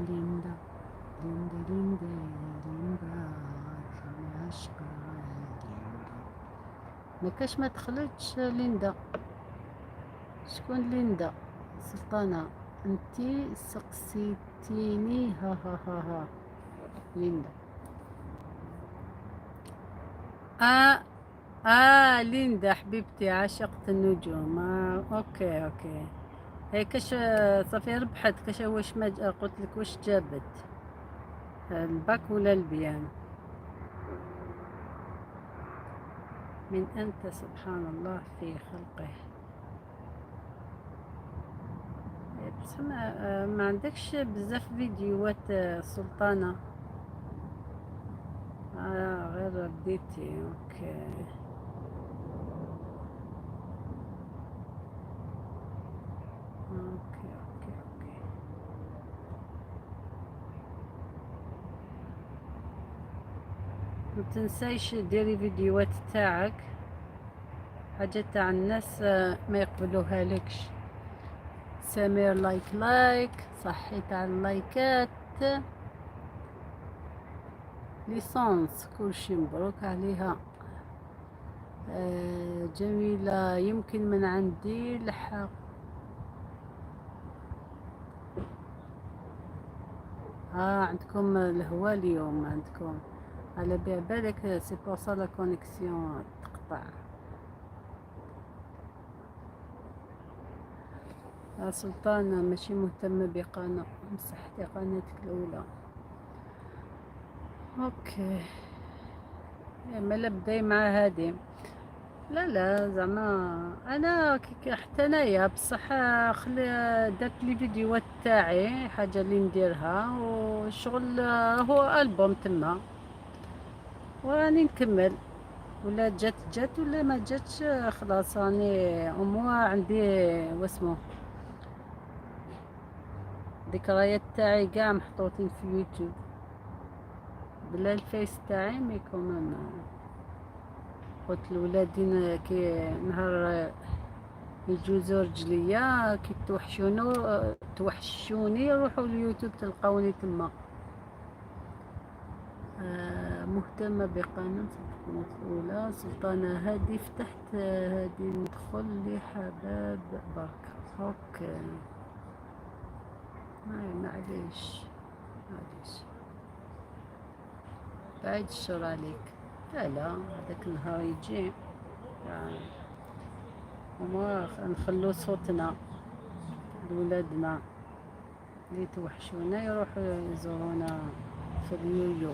ليندا، ليندا، ليندا يا ليندا، دخلني عشق ليندا. ما كاش، ما دخلتش ليندا. شكون ليندا؟ سلطانة انتي سقسيتيني؟ ها ها ها ها، ليندا. اه ليندا حبيبتي عشقت النجوم. OK، هي كاش صافي ربحت. كاش واش ما قلت لك؟ واش جابت، الباك ولا ال BEM؟ من أنت؟ سبحان الله في خلقه. إيه، بصح ما عندكش بزاف فيديوهات، سلطانة. غير بديتي. OK. ما تنسايش ديري فيديوهات تاعك، حاجة تاع الناس ما يقبلوها لكش. سمير like like، صحيت على اللايكات. licence كلشي مبروك عليها. جميلة، يمكن من عندي لحق. عندكم الهوا اليوم عندكم، على بالك c'est pour ça la connexion تقطع. سلطانة ماشي مهتمة بقناة، مسحتي قناتك الأولى. OK، مالا بداي مع هادي. لا لا، زعما انا حتى انايا بصح خلي درت les فيديوهات تاعي، حاجه اللي نديرها والشغل هو البوم تما، وراني نكمل، ولا جات جات ولا ما جاتش خلاص، راني au moins عندي واسمو ذكريات تاعي كاع محطوطين في يوتيوب بلا الفيس تاعي. mais quand même قلت لولادي كي نهار يجوزو رجليا، كي توحشوني روحوا اليوتيوب تلقاوني تما. مهتمة بقانون القناة الأولى سلطانة هادي فتحت هادي ندخل لحباب برك. OK، معليش معليش، بعيد الشر عليك. لا لا، هذاك النهار يجي يعني وما نخلو صوتنا لولادنا اللي توحشونا يروحوا يزورونا في اليويو.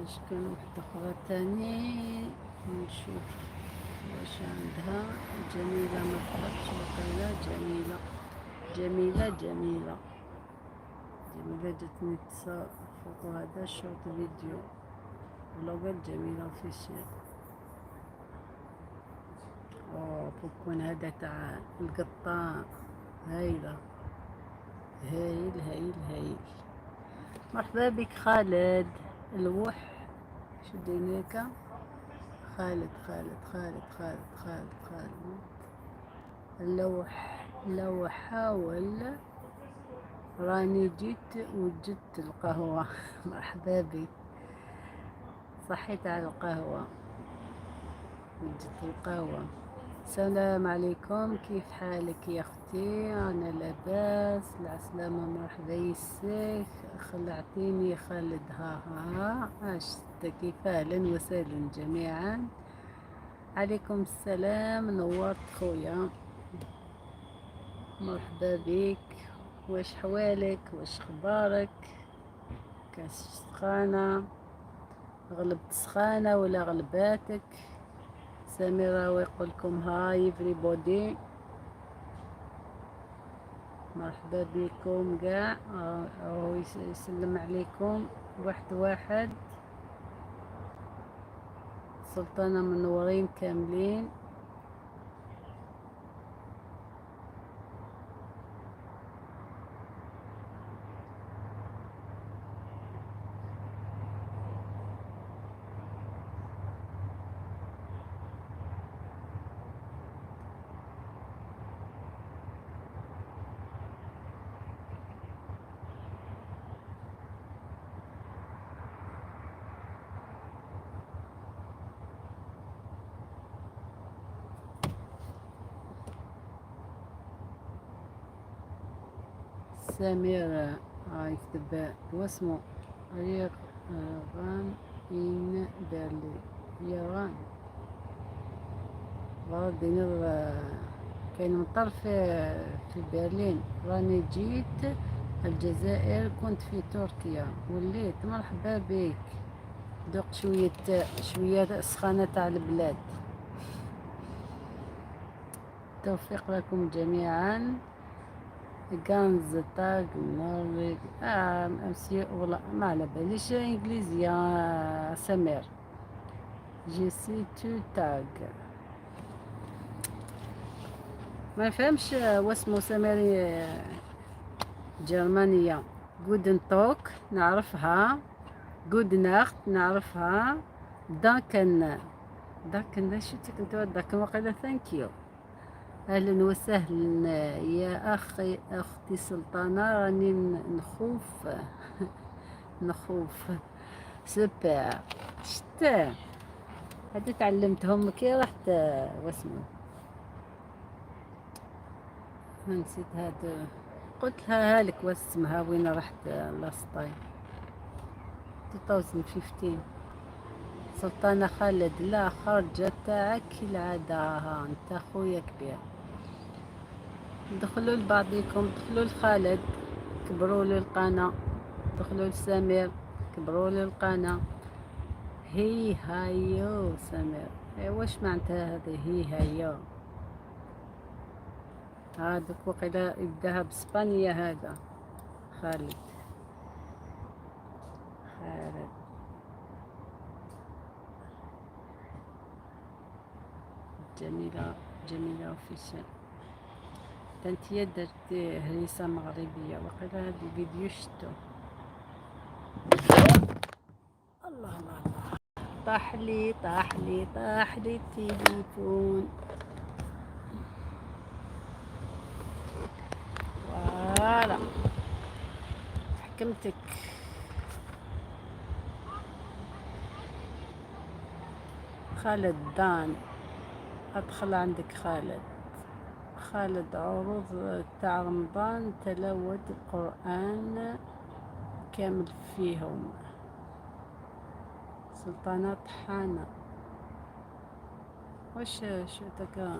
اش كان واحدة أخرى تاني؟ نشوف واش عندها جميلة. ما دخلتش وقيلة. جميلة جميلة جميلة جميلة، جاتني فوتو هذا short vidéo vlog جميلة officiel. او بوبكون هذا تاع القطة هايلة، هايل هايل هايل. مرحبا بك خالد الوح. شو دينيك خالد؟ خالد خالد خالد خالد خالد. لوح لو حاول راني جيت وجدت القهوة. مرحبا بك، صحيت على القهوة، وجدت القهوة. السلام عليكم، كيف حالك يا اختي؟ انا لاباس، العسلامة. مرحبا يسك، خلعتيني خالد. ها ها، اش كيف؟ اهلا وسهلا جميعا، عليكم السلام. نورت خويا، مرحبا بك. واش حوالك؟ واش اخبارك؟ كاش سخانة؟ غلبت سخانة ولا غلباتك؟ سميرة ويقول لكم hi everybody، مرحبا بكم كاع. هو يسلم عليكم واحد واحد. سلطانة منورين كاملين. سمير يكتب واسمه Regen in Berlin يغان غادي كاين مطر في برلين. راني جيت الجزائر، كنت في تركيا وليت. مرحبا بك، دوق شوية شوية سخانة تاع البلاد. توفيق لكم جميعا. Ganz Tag نوريك امسي والله ما على باليش انجليزية. سمير je sais tout Tag ما فهمش واسمو سمير جرمانية. Guten Tag نعرفها، gute Nacht نعرفها، danke danke شو كنت danke وقيلا thank you. اهلا وسهلا يا اخي اختي سلطانة، راني نخوف نخوف سوبر شتا هادو تعلمتهم كي رحت واسمو نسيت هادو، قلت لها هالك واسمها وين رحت last time 2015. سلطانة خالد لا خرجة تاعك كالعادة، ها انت خويا كبير. دخلوا لبعضكم، دخلوا لخالد كبروا له القناة، دخلوا لسمير كبروا له القناة. هي هايو سمير، إيه واش معناتها هذه هي هايو؟ هذاك وقيلا يبداها باسبانيا هذا خالد. خالد جميلة جميلة official. انتيا درتي هريسة مغربية وقيلا هاد الفيديو شتو. الله الله الله، طاح لي طاح لي طاح لي التليفون. voilà حكمتك. خالد دان ادخل عندك خالد. خالد عروض تاع رمضان تلاوة القرآن كامل فيهم. سلطانة طحانة واش شو تك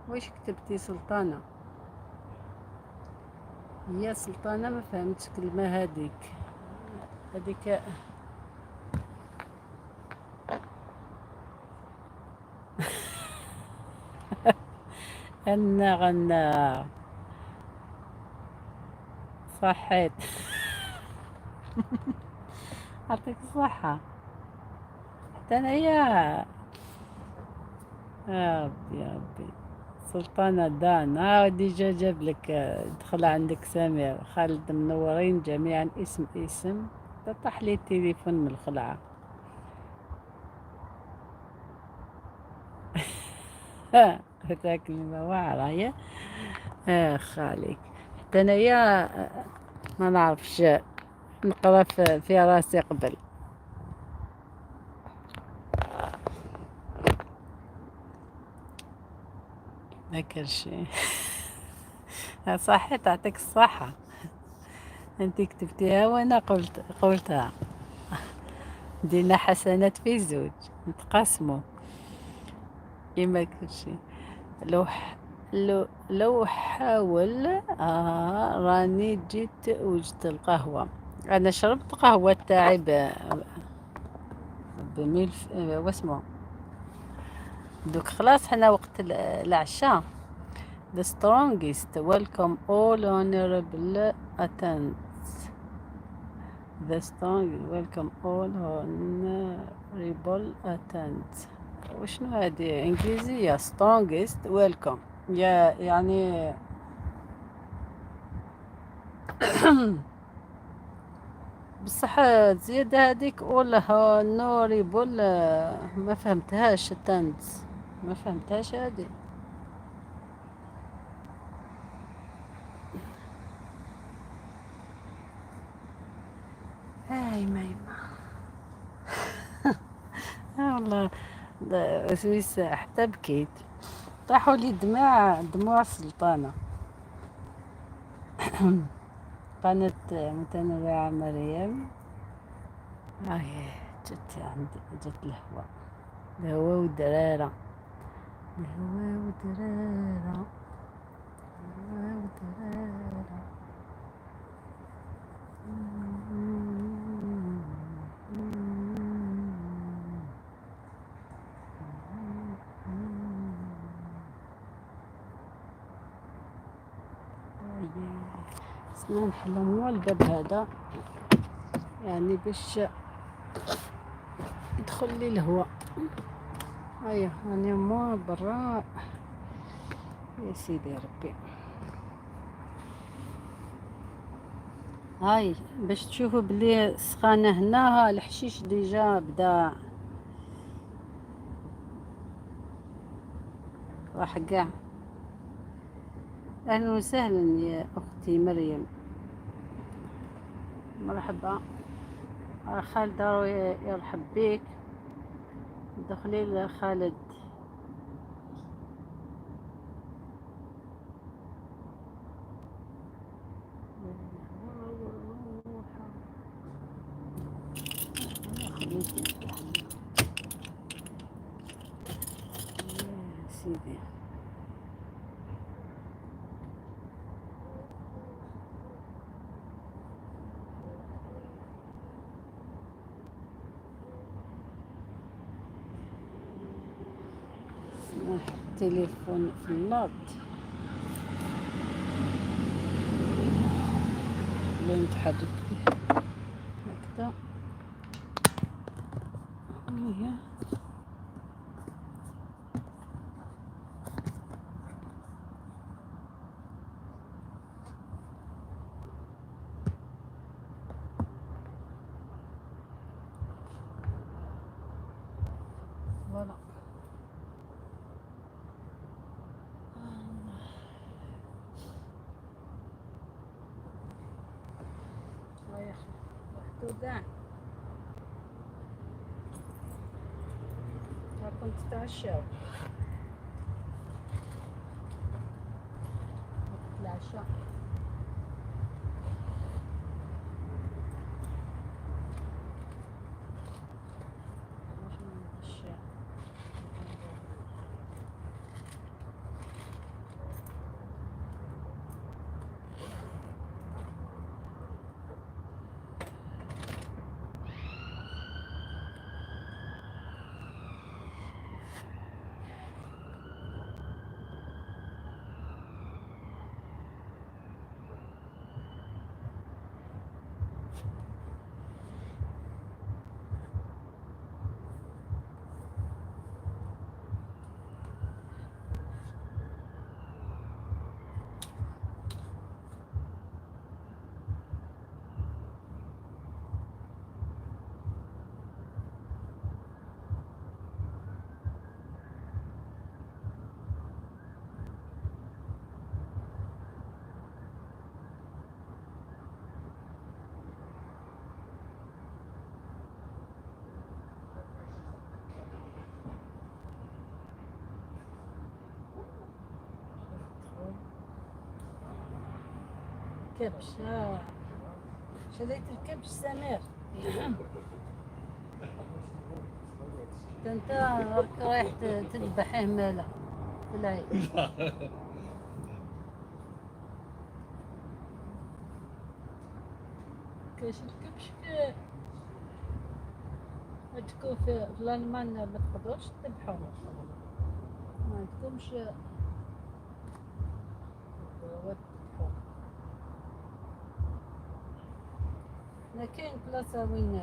واش كتبتي سلطانة؟ يا سلطانة ما فهمتش كلمة هذيك هذيك. أنا غنى صحيت يعطيك الصحة. حتى أنا يا ربي يا ربي. سلطانة دان ها déjà جاب لك، دخل عندك سمير خالد منورين جميعا. اسم اسم طاح لي التليفون من الخلعة. هذاك كلمة واعرة يا اخ عليك. حتى انايا ما نعرفش نقرا في راسي قبل. ذاك الشيء صحيح، تعطيك الصحة. انت كتبتيها وانا قلتها، دينا حسنات في زوج نتقاسمو كيما كلشي. لوح لو حاول راني جيت وجدت القهوة. أنا شربت قهوة تاعي بملف واسمه دوك خلاص، حنا وقت العشاء. The strongest welcome all honorable attendants. The strong welcome all honorable attendants. وشنو هذه انجليزية؟ strongest welcome يا يعني بصح زيادة هذيك all honorable ما فهمتهاش، attendants ما فهمتهاش هذه. هاي ما يما والله سويس حتى بكيت، طاحوا لي دموع، دموع السلطانة. قناة متنوعة مريم. هاي جت عندي، جت الهواء، الهواء ودرارة، الهواء ودرارة، الهواء ودرارة. خصنا نحلو مو الباب هذا يعني باش يدخل لي الهواء. هيا راني مو برا يا سيدي ربي. هاي باش تشوفوا بلي السخانة هنا، ها الحشيش déjà بدا راح كاع. اهلا وسهلا يا اختي مريم، مرحبا. خالد راهو يرحب بك، دخلي لخالد. يا سيدي نحط التليفون في الارض لا نتحرك به هكذا. هي voilà. الله يخليك وحدو كاع راكم تتعشاو وقت العشاء. علاش ما نتعشى؟ كبش، شريت الكبش سمير. انت راك رايح تذبحيه مالا في العيد. كاش الكبش في تكون في الألمان ما تقدروش تذبحوا، ما عندكمش تذبحوا. هنا كاين بلاصة وين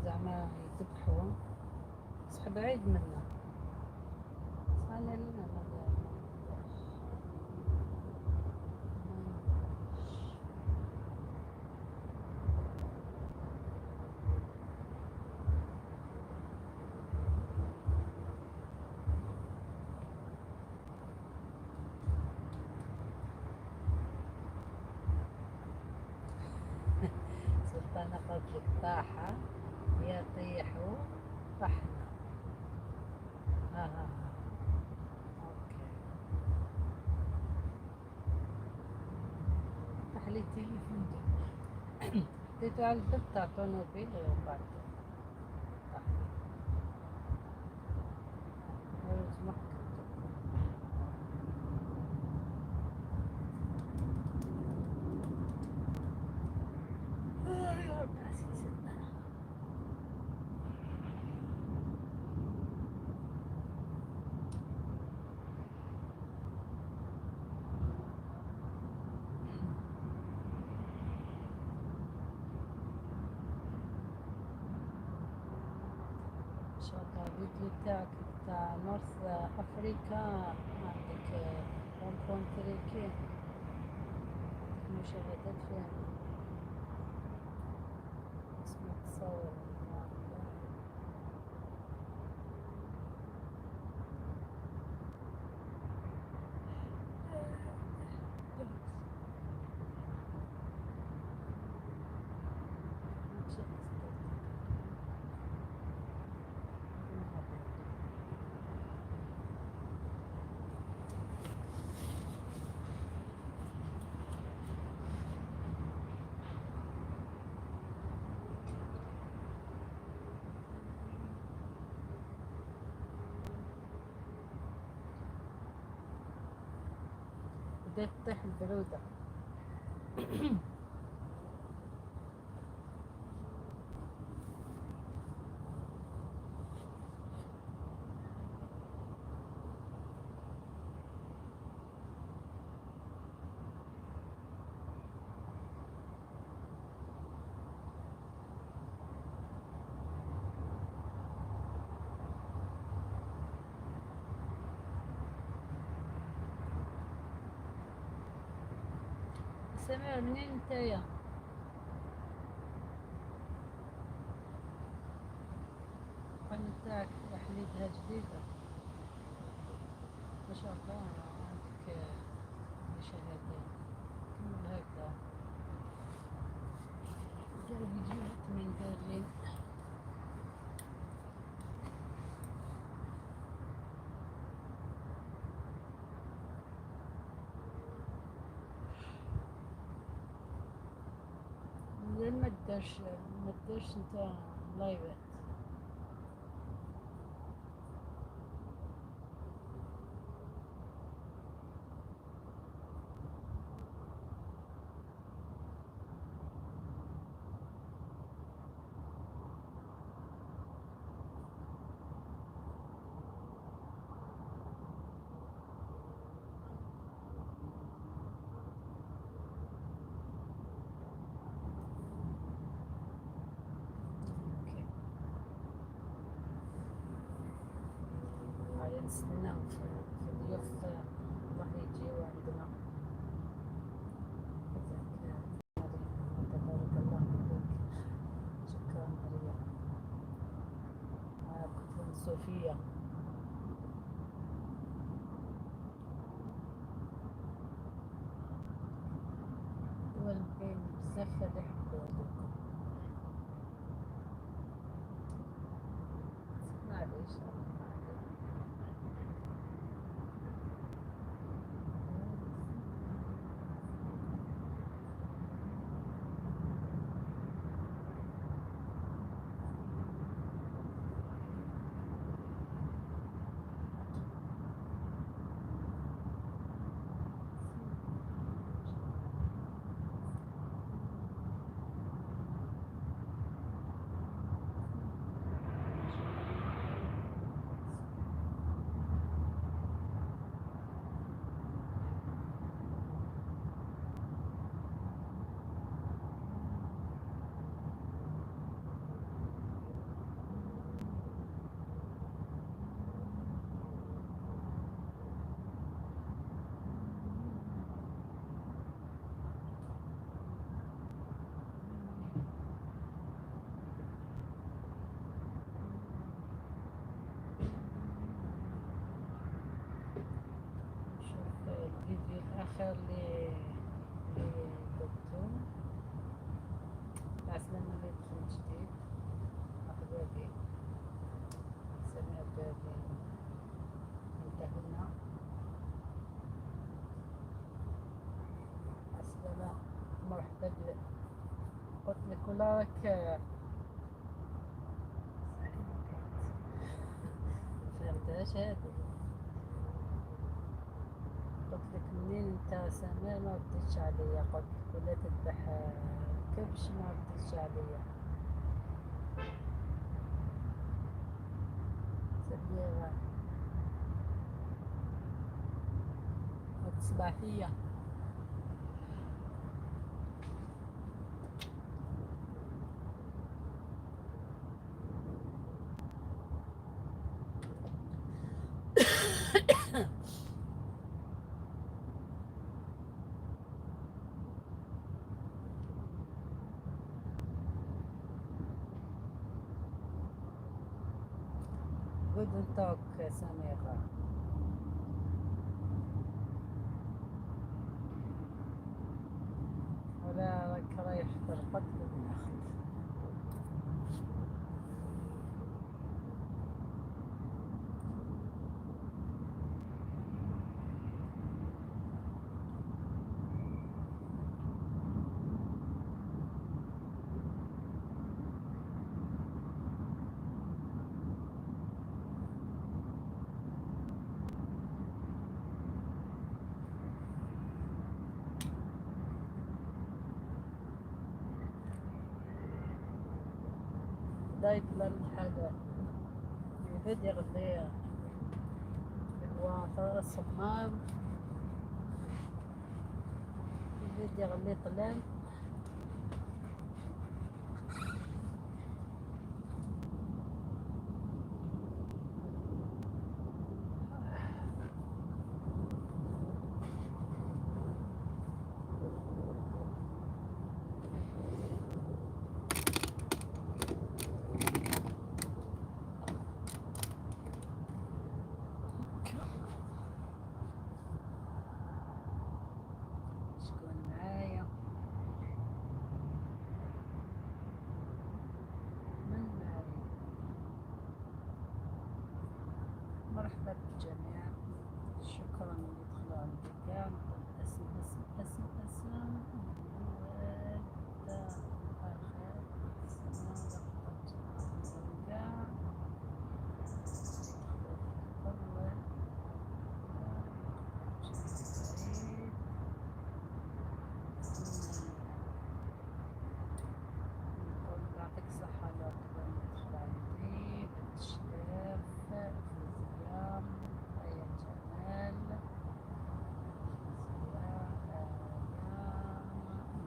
زعما يذبحوا، بصح بعيد منا. بصح أنا لنا ما نذبحش. سلطانة قالت لك طاحة يا طيحوا طحنا. ها ها ها. okay. طاح لي التليفون حطيته على الباب تاع الطوموبيل ومن بعد طاح لي. heureusement حكمته. يا رب عزيز. ان شاء الله الفيديو تاعك تاع North Africa عندك 1.3 K، عندك مشاهدات فيها. اسمع تصور. بدأت تطيح البرودة. سمير منين نتايا؟ القناة تاعك حليتها جديدة ما شاء الله، عندك مشاهدات. كمل هكذا، دير فيديوهات من برلين. مازال ما دارش انت لايفات؟ okay، هيا نستناو في ضيوف راح يجيو عندنا. جزاك تبارك الله فيك، شكرا مريم. كنت لهم صوفيا. دول كاين بزاف اللي يحبوا هذوك. معليش. السكر اللي درتو. العسلامة اللي دخل جديد، مرحبا بك سمير بابي، انت هنا. عسلامة، مرحبا. قلت لك ولا راك فهمتهاش هادي. قلت لك منين انت سمير، ما رديتش عليا. قلت لك ولا تذبح كبش، ما رديتش عليا. سمير الصباحية. Guten Tag سميرة. ولا راك رايح ترقد بالأخت؟ بدا يطلع الحال، يبدا يغلي، هو الصمام يبدا يغلي طلال. شكون معايا؟ من معايا؟ مرحبا بالجميع، شكرا اللي دخلوا عندي كاع. نقول اسم اسم اسم اسم كاع نقول يعطيك الصحة على قبل ما تدخل عندي. بنت الشلاف، فوزية، آية، جمال، فوزية، آية،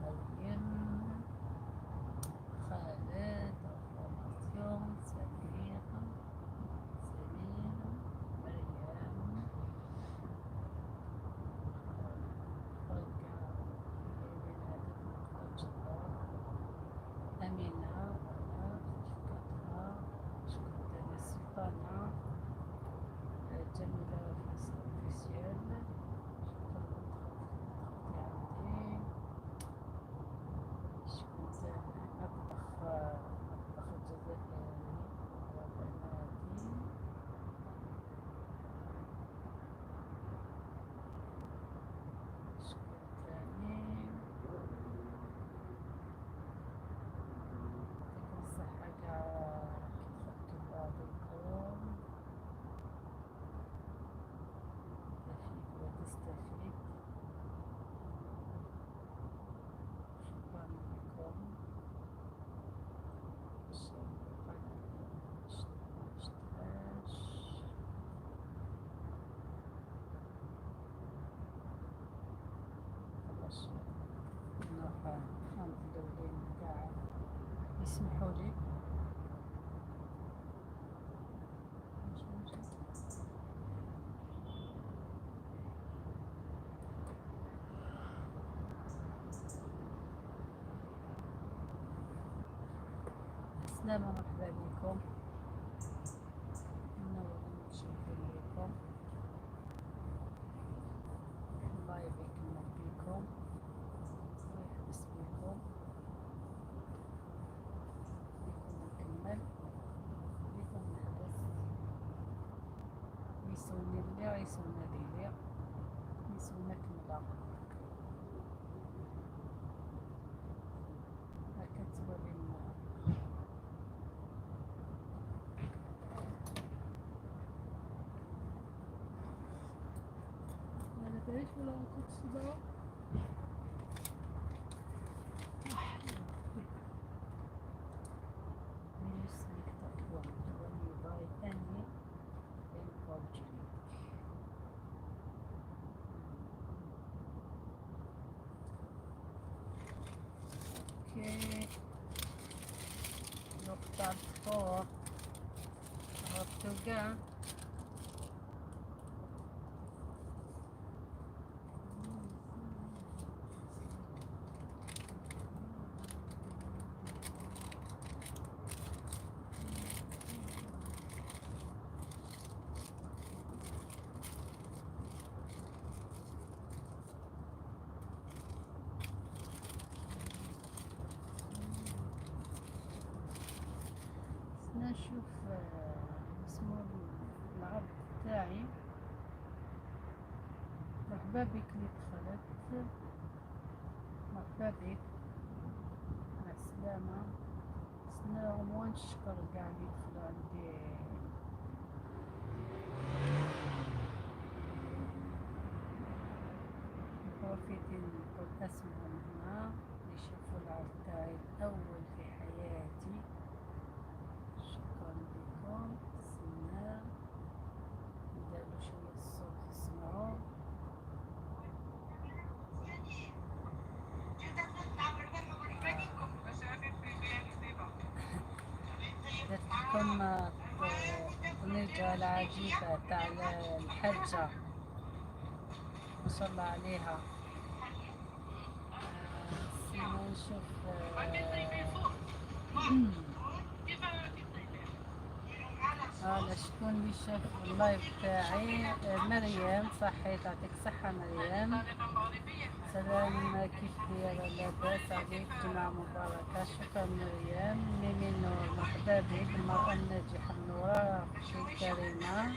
مريم، خالد، formation، سمير، سمير، مريم، أمينة، voilà شكرتها. شكرا تاني السلطانة جميلة officielle، شكرا دخلتي عندي. شكون تاني؟ مطبخ الجزائري وبناتي. شكون تاني؟ يعطيكم الصحة كاع كي دخلتو بعضكم، تفيد وتستفيد. شكرا لكم. مشتهاش. خلاص نروح عند الأولين كاع، يسمحوا لي. السلامة، مرحبا بكم، منورين متشرفين بكم. ال live يكمل. ميسون هذه ميسون كملة هكا تولي. على باليش ولا كنت صداع. Music that one when you buy any import drink. okay، نقطة الفطور عرفتو كاع. نشوف اسمه العرض تاعي. مرحبا بك اللي دخلت، مرحبا بك، مع السلامة. سنا مو نشكر كاع اللي دخلوا عندي. profiter نقول اسمهم هنا اللي يشوفوا العرض تاعي الأول في حياتي. شكرا لكم. سنا نديرو شوية الصوت تسمعوا. درت لكم الطنيجة العجيبة تاع الحجة، ما شاء الله عليها. سنا نشوف voilà شكون اللي شاف ال live تاعي. مريم صحيت، يعطيك الصحة مريم. سلام، كيف دايرة؟ لاباس عليك؟ جمعة مباركة. شكرا مريم. ميمي نور مرحبا بك، المرأة الناجحة منورة أختي الكريمة.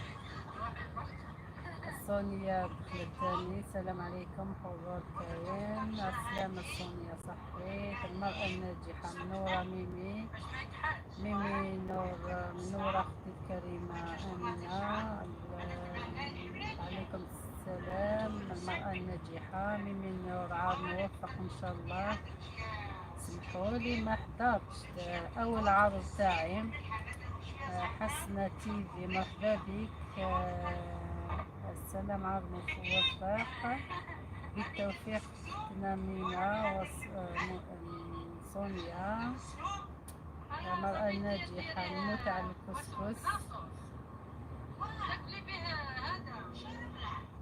سونيا دخلت ثاني، السلام عليكم، حضور كريم. السلامة سونيا، صحيت. المرأة الناجحة منورة ميمي. ميمي نور منورة أختي الكريمة أمينة. عليكم السلام المرأة الناجحة ميمي نور، عام موفق إن شاء الله. سمحوا لي ما حضرتش أول عرض تاعي. حسنة تيفي مرحبا بك. السلام، عرض موفق بالتوفيق أختنا مينا وسونيا. المرأة الناجحة نموت على الكسكس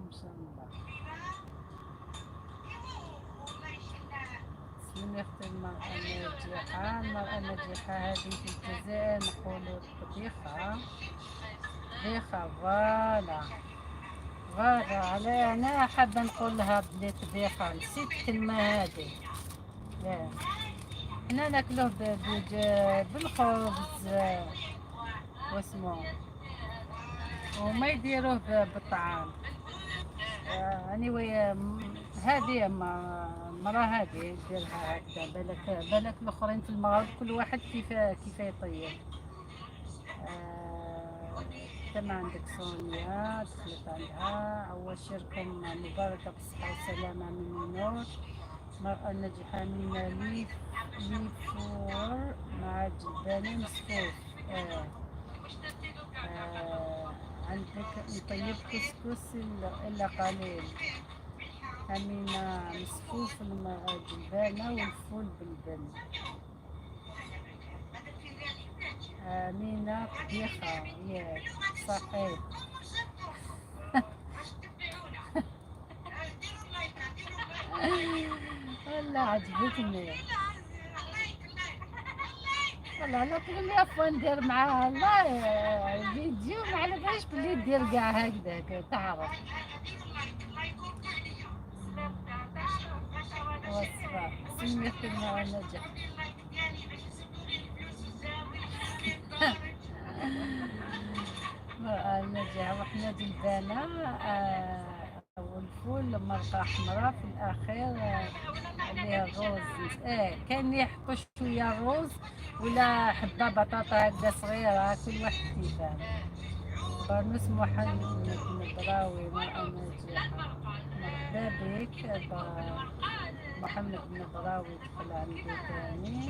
إن شاء الله. تسلمي أختي المرأة الناجحة. المرأة الناجحة هذه في الجزائر نقولوا طبيخة، طبيخة. voilà voilà، على أنا حابة نقول لها بلي طبيخة، نسيت الكلمة هذه. لا حنا ناكلوه بالخبز واسمو، وما يديروه بالطعام. anyway هذه مرة هذه ديرها هكذا، بالك بالك الاخرين في المغرب كل واحد كيف يطيب. تم عندك سونيا دخلت عندها. عواشركم مباركة بالصحة والسلامة. من نور المرأة الناجحة من ليف ليفور مع جلبانة مسفوف. عندك نطيب كسكس إلا قليل. أمينة مسفوف جلبانة والفول بالبن. أمينة طبيخة ياك صحيح. والله عجبتني والله. la première fois ندير معاها والله فيديو، ما على باليش بلي دير كاع هكذاك تعرف وصفة سميت المرأة الناجحة. نرجع وحنا جلبانة والفول مرقة حمراء في الأخير، عليها الروز. كاين اللي يحطوا شوية الروز ولا حبة بطاطا هكذا صغيرة، كل واحد كيفاه. برنس محمد النبراوي مرأة ناجحة، مرحبا بك محمد النبراوي، دخل عندي تاني.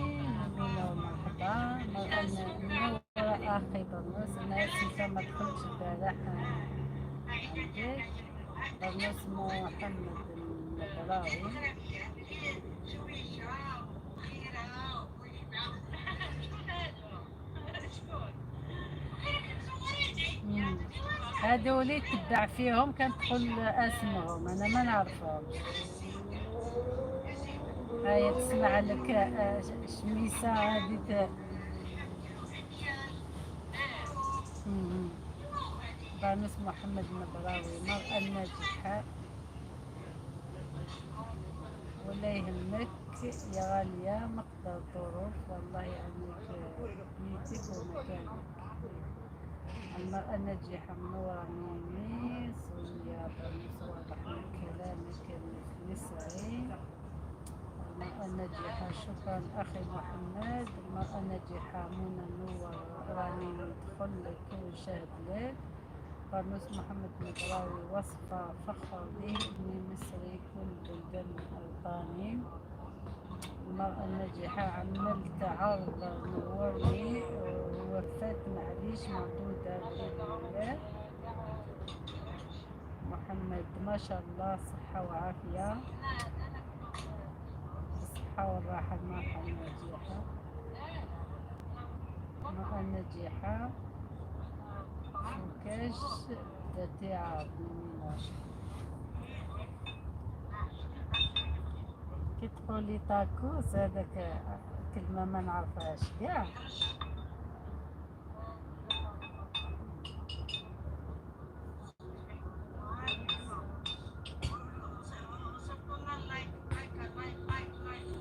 مينا مرحبا، مرأة منورة أخي برنس. أنا آسفة ما دخلتش البارح عندك. برنس محمد النبراوي. هادو اللي تبع فيهم كندخل اسمهم، انا ما نعرفهمش. هيا تسمع لك شميسة هادي برنس محمد النبراوي مرأة ناجحة. ولا يهمك يا غالية، مقدر الظروف والله يعينك بيتك ومكانك. المرأة الناجحة منورة ميمي سوريا برنس، واضح من كلامك انك مصري. المرأة الناجحة شكرا أخي محمد. المرأة الناجحة منى نور، راني ندخل لك ونشاهد لك. برنس محمد النبراوي وصفة فخر لي إني مصري كل بلدان أوطاني. المرأة الناجحة عملت عرض نورني ووفات معليش مردودة بإذن الله. محمد ما شاء الله صحة وعافية، الصحة والراحة. المرأة الناجحة، المرأة الناجحة فوكاش درتي عرض مينا. كي تقولي طاكوس هذاك كلمة ما نعرفهاش كاع.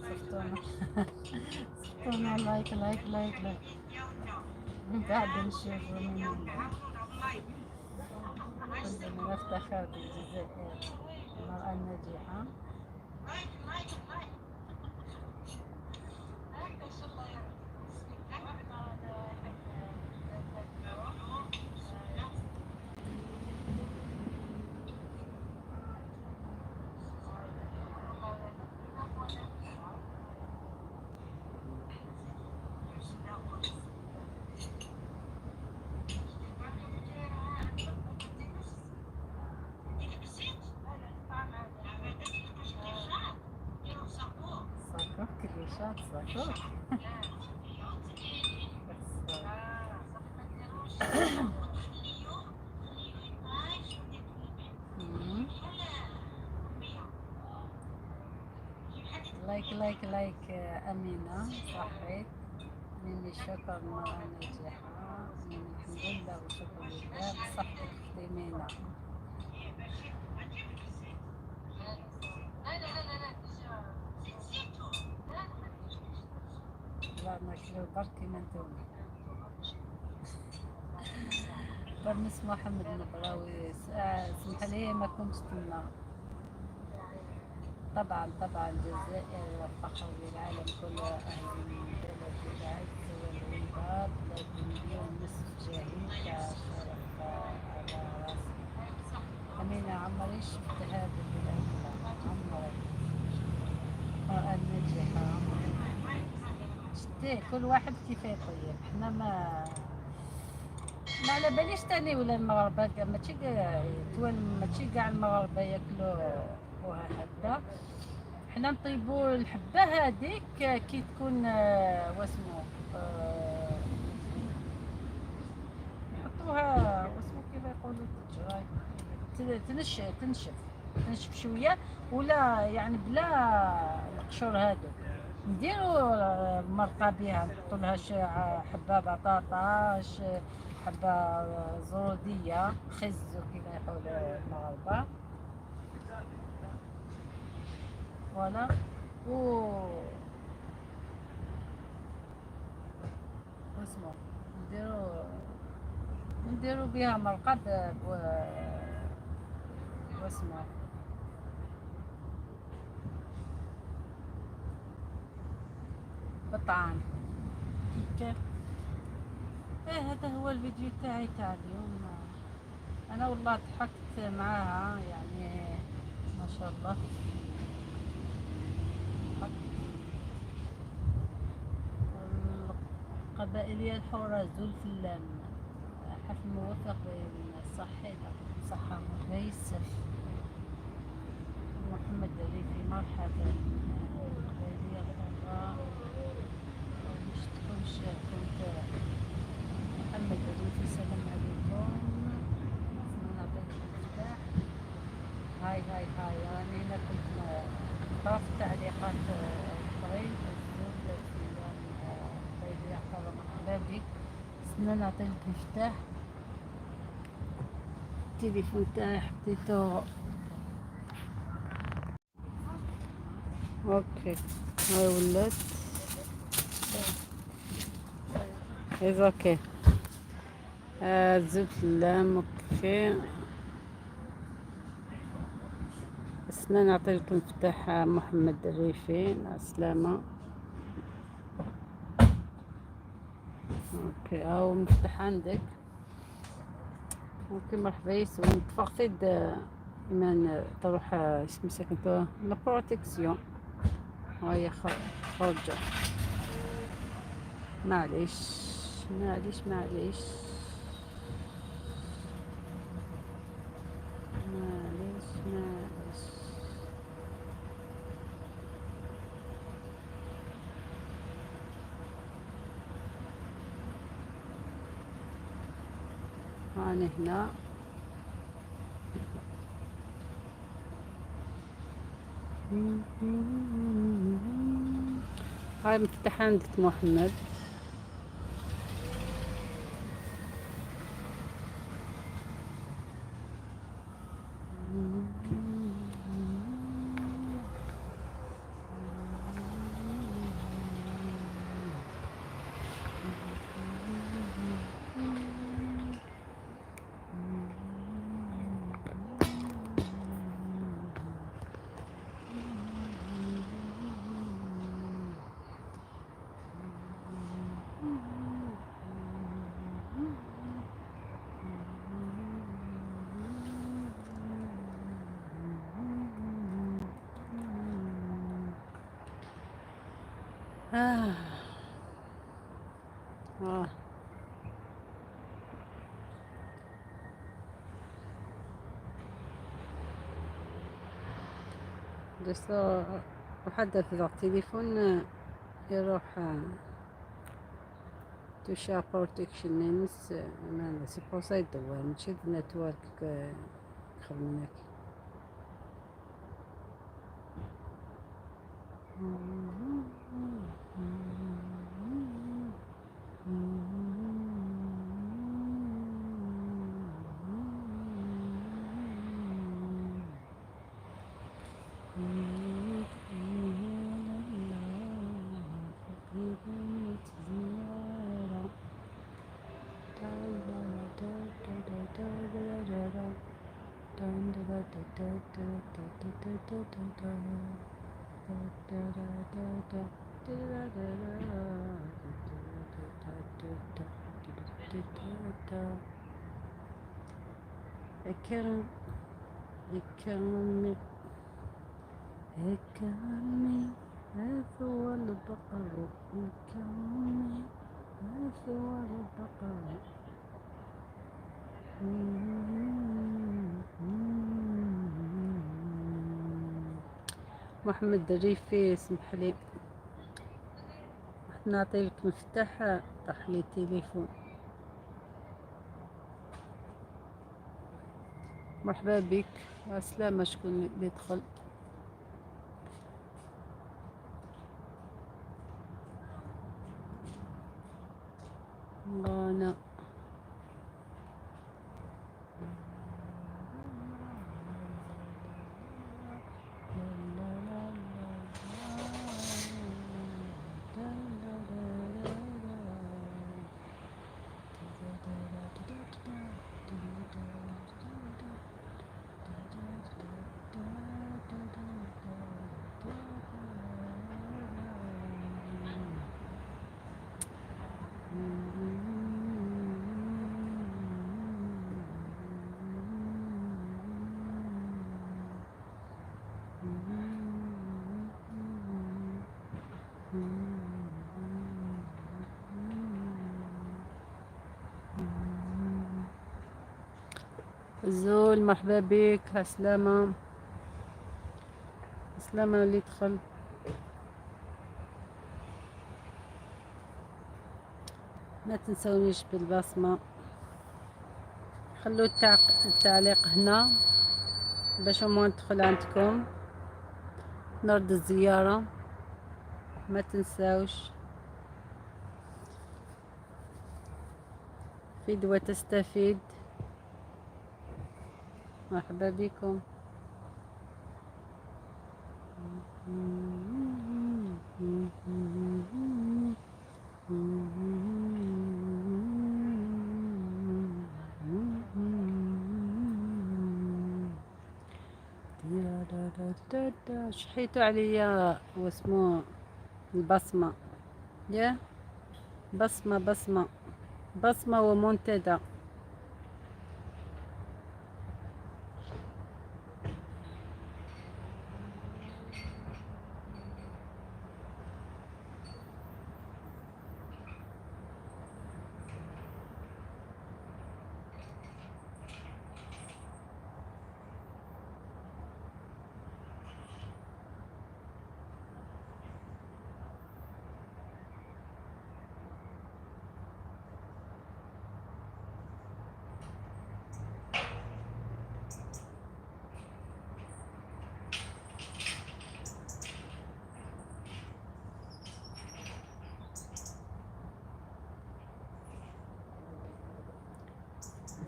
صفتونا صفتونا like like like like، من بعد نشوفو من كلنا نفتخر بالجزائر. المرأة الناجحة. صاكوك كليشات صاكوك. like like like أمينة صحيت ميمي، شكرا مرة ناجحة ميمي، الحمد لله وشكر لله. بصحتك أختي مينا. لا ناكلو برك كيما نتوما. برنس محمد النبراوي سمح لي ما كنتش تما. طبعا طبعا الجزائر فخر للعالم كله، أهل بلد العز والعباد، بلاد مليون نصف جاهل شرف على راسي. أمينة عمري شفت هذا الأكلة، عمري. المرأة الناجحة عمري شتي كل واحد كيف يطيب. حنا ما على باليش تاني ولا المغاربة ماشي كاع ماشي كاع المغاربة ياكلوها هكذا. حنا نطيبو الحبة هذيك كي تكون واسمو نحطوها واسمو كيف يقولوا تجراي، تنشف تنشف شوية ولا يعني بلا القشور هادو، نديرو المرقة بها، نحطو لها حبة بطاطا، حبة زرودية، خز كيما يقولوا المغاربة voilà. و واسمو نديرو نديرو بها مرقة واسمه بالطعام. okay. ايه هذا هو الفيديو تاعي تاع اليوم. انا والله ضحكت معاها يعني ما شاء الله. القبائلية الحرة زول فلان، حفل موفق صحي، صحة يوسف محمد الريفي مرحبا. القبائلية الحرة مش تكونش كنت محمد الريفي، السلام عليكم. نعطيك المفتاح. هاي هاي هاي، راني هنا كنت نقرا في التعليقات الاخرين. الزول فلان، القبائلية الحرة مرحبا بك. استنى نعطيك المفتاح. التليفون تاعي حطيته. okay هاي ولات it's okay. زبت اللام. okay استنى نعطيك المفتاح محمد الريفي، مع السلامة. okay هاو المفتاح عندك. okay مرحبا يسوع. تفقتي ايمان تروح اسم ساكن la protection. هاي خرجة. معليش معليش معليش معليش معليش. هاني هنا. هاي مفتاح عندك محمد. آه. آه. بس وحدة في التليفون يروح toucher protection نيمس c'est pour ça يدور ماشي network خدمناك. كرم كرمي كرمي هو البقر، كرمي هو البقر. محمد الريفي اسمح لي نعطي لك مفتاح، طاح لي التليفون. مرحبا بك، السلامة. شكون اللي دخل؟ انا زول مرحبا بك، عسلامة عسلامة اللي دخل. ما تنسونيش بالبصمة، خلوا التعليق هنا باش ما ندخل عندكم نرد الزيارة. ما تنساوش فيد وتستفيد. مرحبا بكم. شحيتو عليا واسمو البصمة، يا بصمة بصمة بصمة ومنتدى.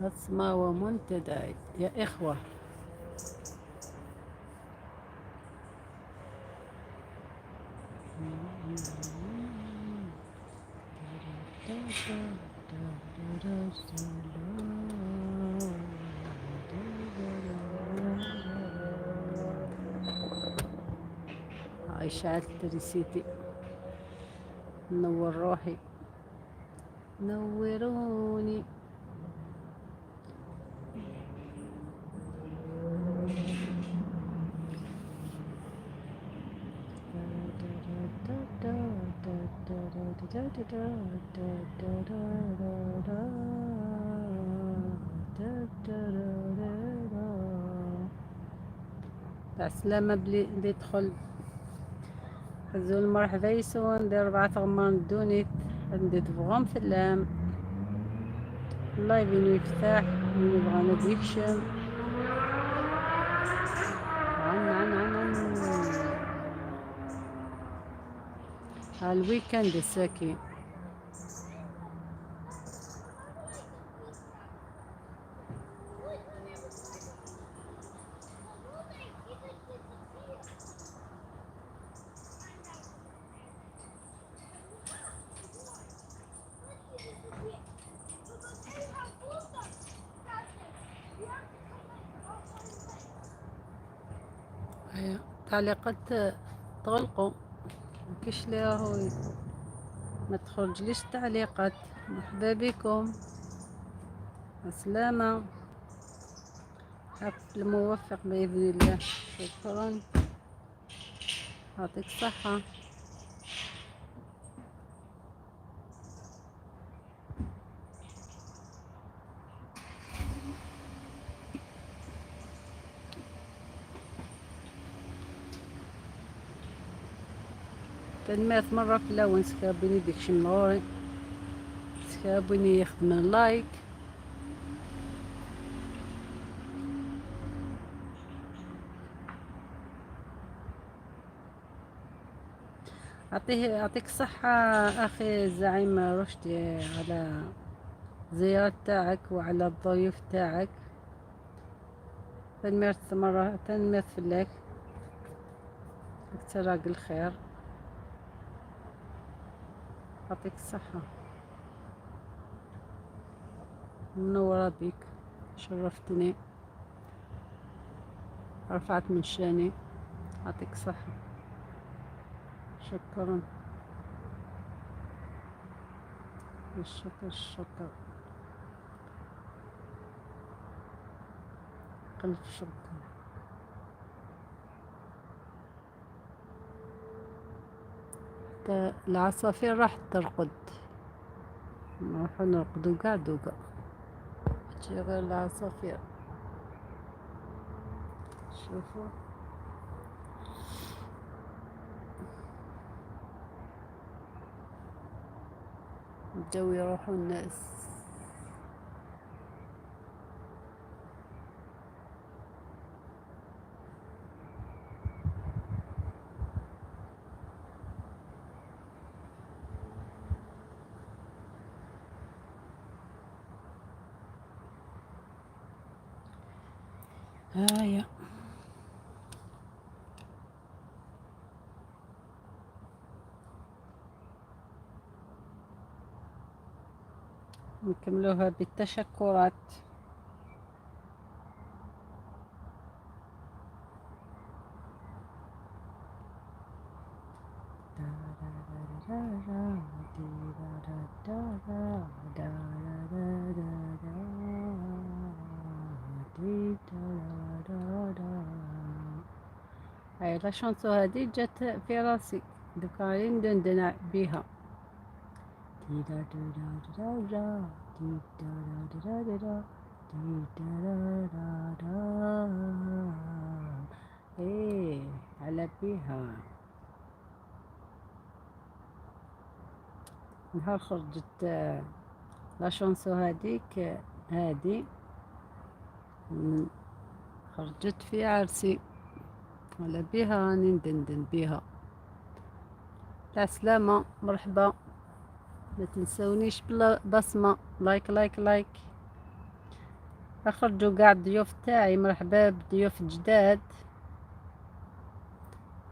بصمة ومنتدى يا إخوة. هاي شعلت تريسيتي، نور روحي، نوروني. السلامة بلي اللي يدخل زول مرحبا يسون دير 4 غمان دونيت عندي تبغون في اللام الله يبينو يفتح وين يبغى يكشم. عن عن عن عن الويكند الساكي. تعليقات تغلقوا مكاش لي راهو ما تخرجليش التعليقات. مرحبا بكم، السلامة، حفل موفق بإذن الله. شكرا، يعطيك الصحة. تنميت مرة في الأول سكابيني ديك شي منوري سكابيني يخدم لايك. يعطيك الصحة أخي الزعيم رشدي على الزيارة تاعك وعلى الضيوف تاعك. تنميت مرة، تنميت فلاك تراق الخير، يعطيك الصحة، منورة بك، شرفتني، رفعت من شاني، يعطيك الصحة، شكرا. الشكر الشكر، قلب شكر. حتى العصافير راح ترقد، نروحو نرقدو قاع دوكا، ماشي غير العصافير. شوفوا بداو يروحوا الناس. هيا نكملوها بالتشكرات. هاي la chanson هادي جات في راسي دوكا راني ندندن بيها. ايه على بيها نهار خرجت la chanson هاديك، هادي خرجت في عرسي، على بيها راني ندندن بيها. تاع سلامة، مرحبا، ما تنسونيش بلا بصمة، like like like. اخرجوا قاع الضيوف تاعي، مرحبا بضيوف جداد.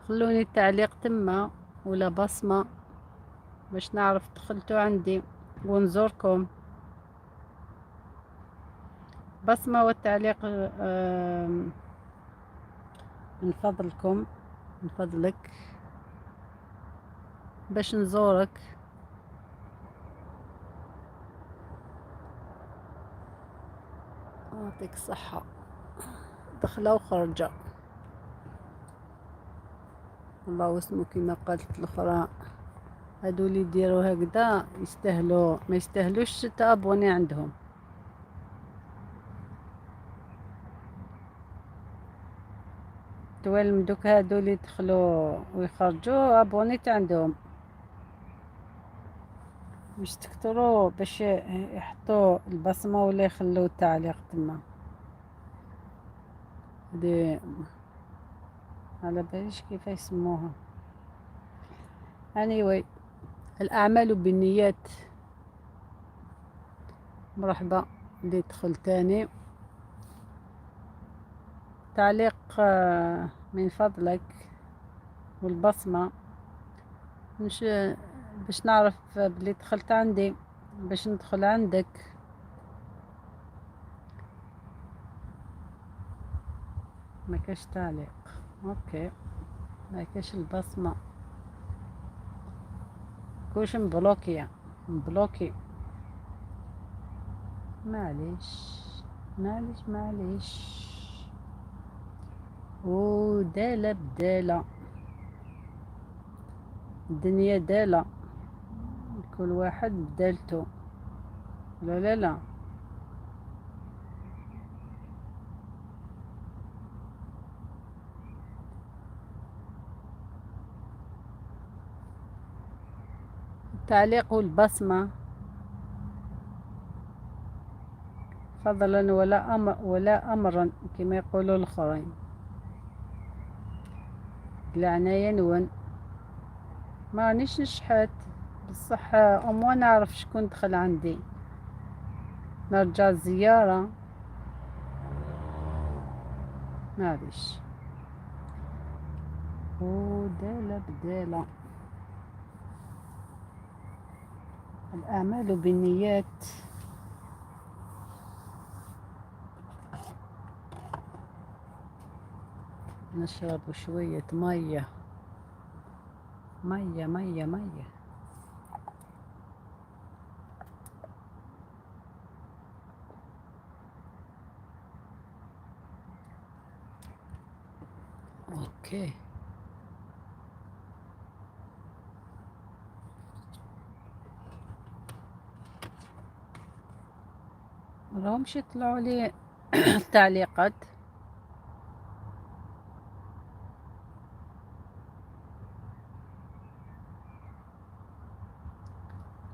خلوني التعليق تما ولا بصمة باش نعرف دخلتوا عندي ونزوركم. بصمة والتعليق من فضلكم، من فضلك باش نزورك. يعطيك الصحة، دخلة وخرجة. الله اسمه كما قالت الأخرى، هادو اللي يديروا هكذا يستاهلوا، ما يستاهلوش t'abonner عندهم. توالم دوك هادو اللي يدخلوا ويخرجوا abonnيت عندهم، باش تكثروا باش يحطوا البصمة ولا يخلوا التعليق تما. هادي على باليش كيف يسموها. anyway الأعمال بالنيات. مرحبا اللي دخل تاني. تعليق من فضلك والبصمة مش باش نعرف بلي دخلت عندي، باش ندخل عندك. ما كاش تعليق، okay، ما كاش البصمة، كلش مبلوكية، مبلوكي. معليش معليش معليش. ودالة بدالة، الدنيا دالة، كل واحد بدالته. لا لا لا، التعليق والبصمة فضلا ولا أمر، ولا أمرا كما يقولوا الآخرين. قلعنا ينون، ما رانيش نشحت بصح au moins نعرف شكون دخل عندي، نرجع الزيارة. معليش. ودالة بدالة، الأعمال بالنيات. نشرب شوية مية مية مية مية. okay. راهمش يطلعوا لي التعليقات.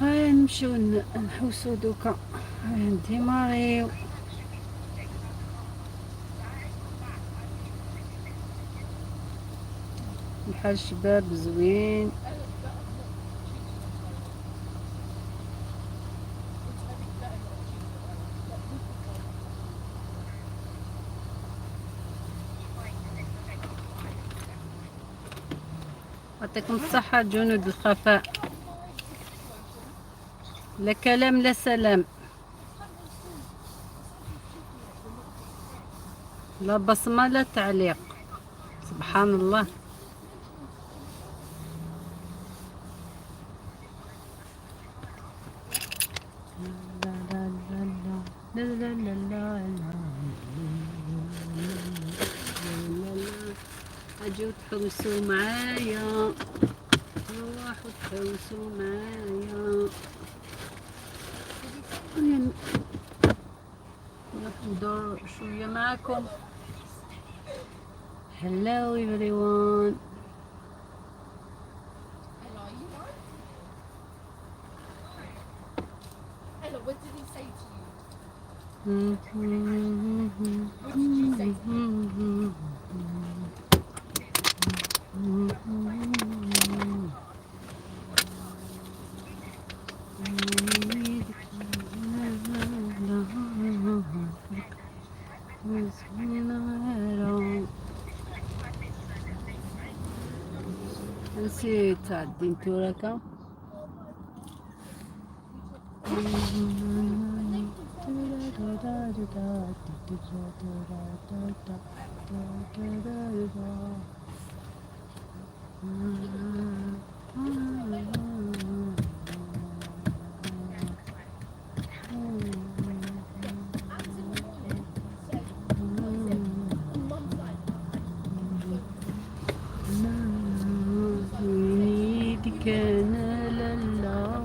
هيا نمشيو نحوسو دوكا، هيا نديماريو. الحال شباب زوين. يعطيكم الصحة جنود الخفاء، لا كلام لا سلام، لا بصمة لا تعليق، سبحان الله. لا لا لا لا لا لا لا لا لا لا. اجيو تحوسوا معايا، روحوا تحوسوا معايا. نروح ندور شوية معاكم. Hello everyone. Ella, are you right? Ella, what did he say to you? What did you say to him? نسيت عدي توراكا. Ants in the morning said, what is it? Mum's like, وليدك انا لالا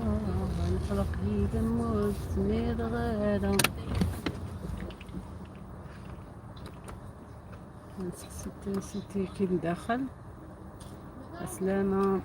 نفرق دمو سمير غيره. نسيت كي ندخل. السلامة.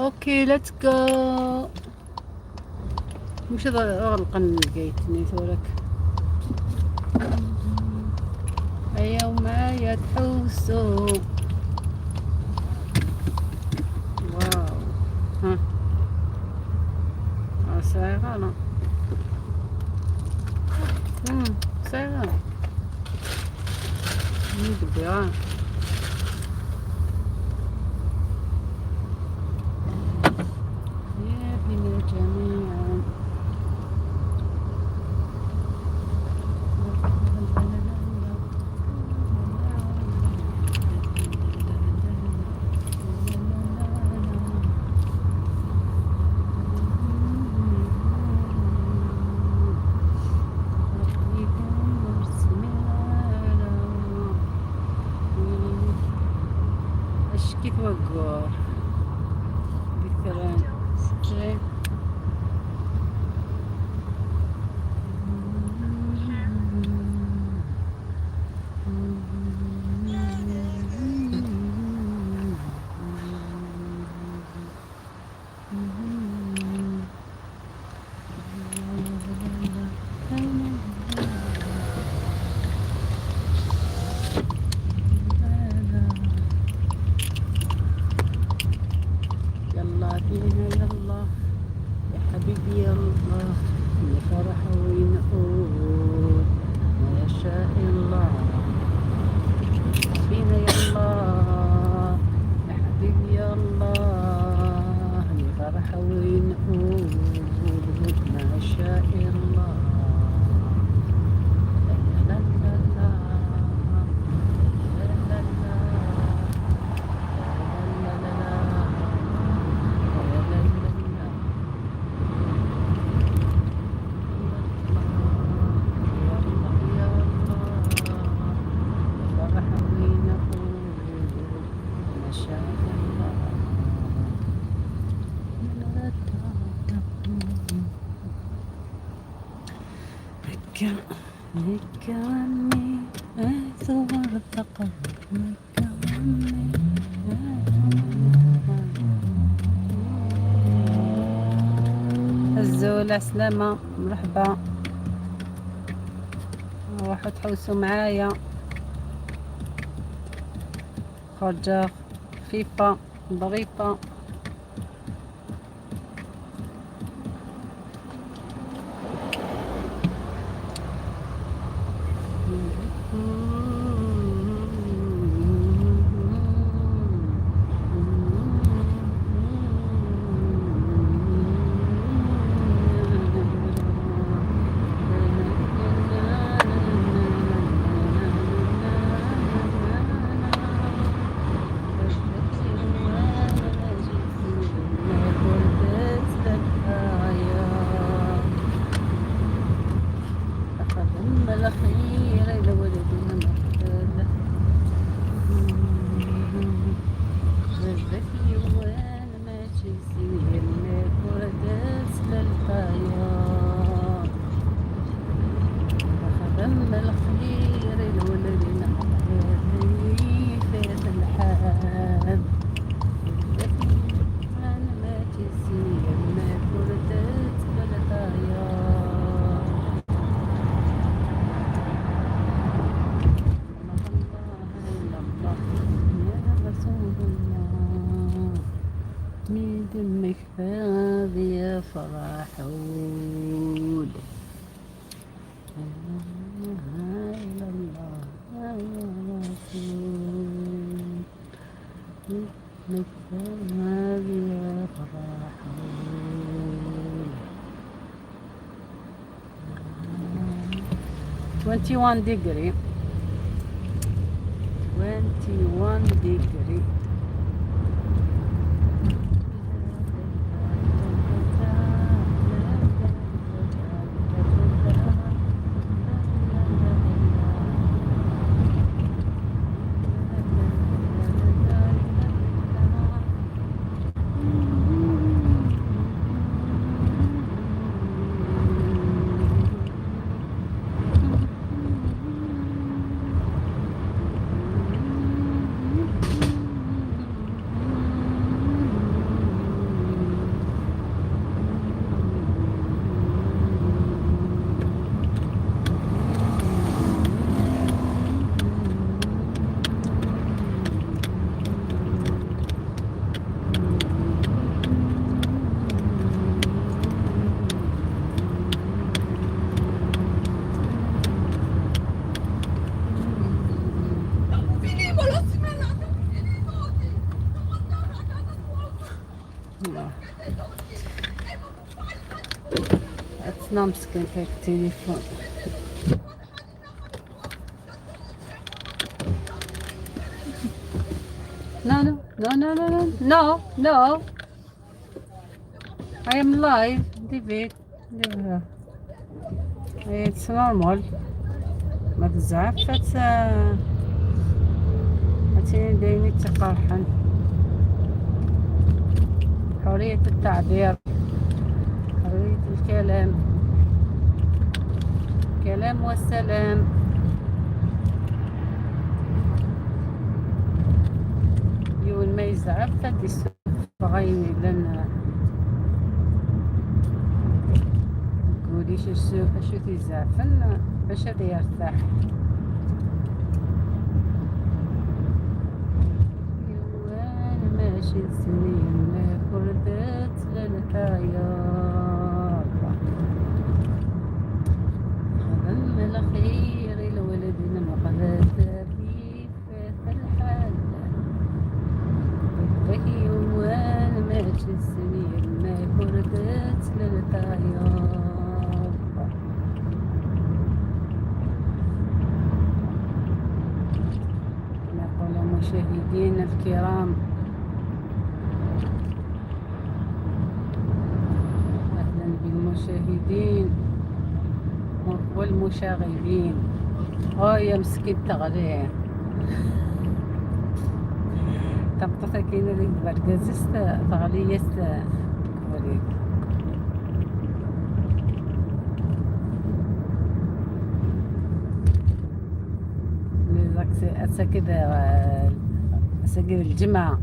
Okay, let's go. مش اغلق ال gate نيثورك. هيا ومعايا تحوسوا. واو، ها ça ira là. Ça ira. Bien. يا بنا جميعا. اش كيف وقور ذكرى. مكة مكة عمي ثور الثقل مكة عمي. الزول عسلامة، مرحبا، روحوا تحوسوا معايا، خرجة خفيفة ظريفة. دمك فاض يا فرحول. لا إله إلا الله يا رسول، دمك فاض يا فرحول. 21 degree، 21 degree. عطنا مسكين في التليفون. No, no, no, no, no, no, no, no. I am live. Leave it. Leave her. It's normal. ما تزعف، هاتيني دايني تقرحن. حرية التعبير، حرية الكلام، كلام والسلام. يون ما يزعف فاتي غيني لان قوليش اشو تيزعفن باش هذا يرتاح. يوان ماشي سنين ما فردت للحياة، خدم الخير الولد مقدر في الحال. يوان ماشي سنين ما فردت للحياة. نقول مشاهدينا الكرام، أهلا بالمشاهدين والمشاغبين. يا مسكين تغليه تبقى كاينه ديك بركازيست تغلية كبريك. كذا كذا الجمعة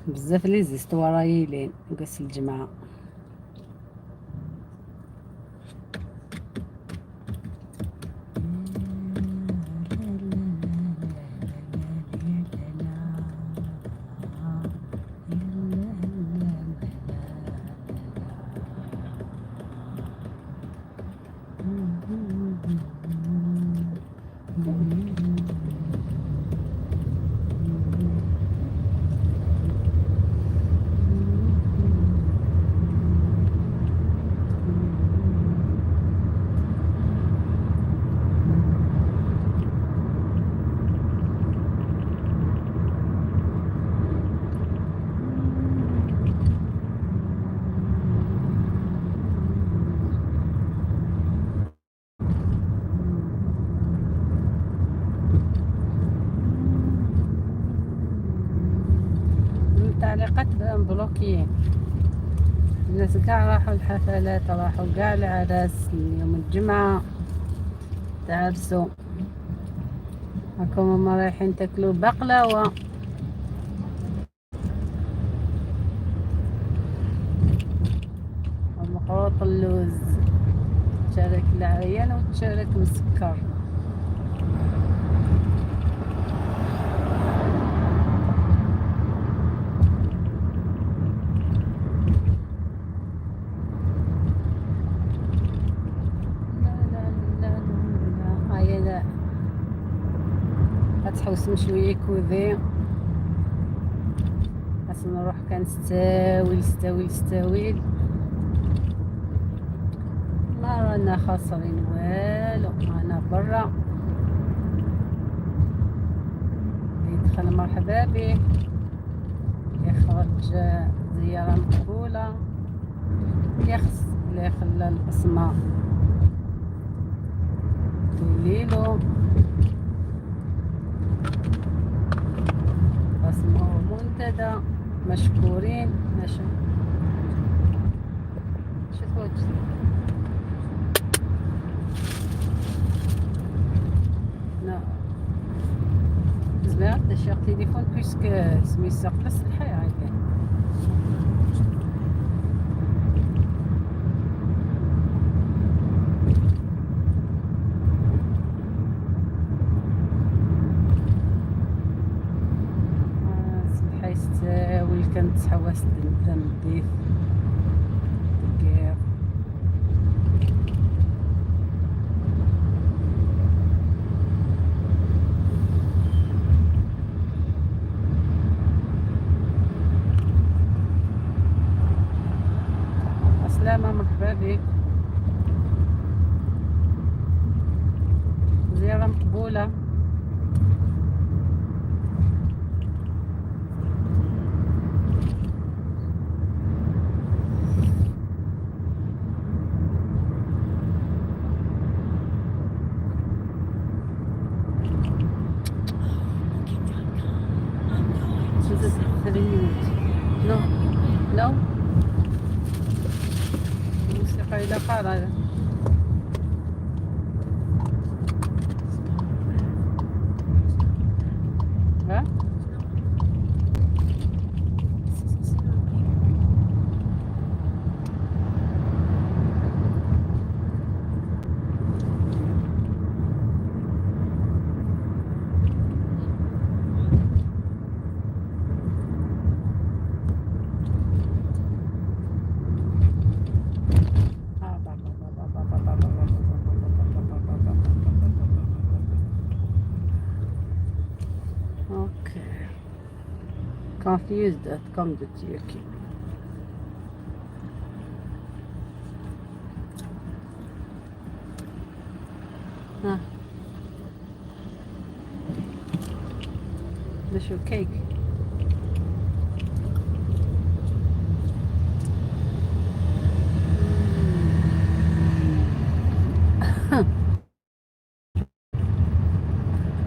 بزاف les histoires رايلين قاس الجمعة. التعليقات مبلوكيين، الناس كاع راحوا الحفلات، راحوا كاع العراس يوم الجمعة تعرسوا، هاكم هما رايحين تاكلوا بقلاوة. ومقروط اللوز، تشارك العريان وتشارك مسكر. لا لا لا لا، هيا لا غتحوسن شوية كوذي، خاصنا نروح كنستاويل ستاويل ستاويل. ما رانا خاسرين والو، رانا برا. اللي يدخل مرحبا به، يخرج زيارة مقبولة، يخص اللي خلى البصمة توليلو بصمة منتدى مشكورين. ماشي شو تخرج؟ لا زعما شي تليفون puisque سميتو قلص الحياة هكا. الحياة كانت تحوس الدم الضيف دقيق. السلامة، مرحبا بك، زيارة مقبولة. No, no. الموسيقى إلى قارة. ها؟ Okay. Confused.com.uk. ها ده شو كيك؟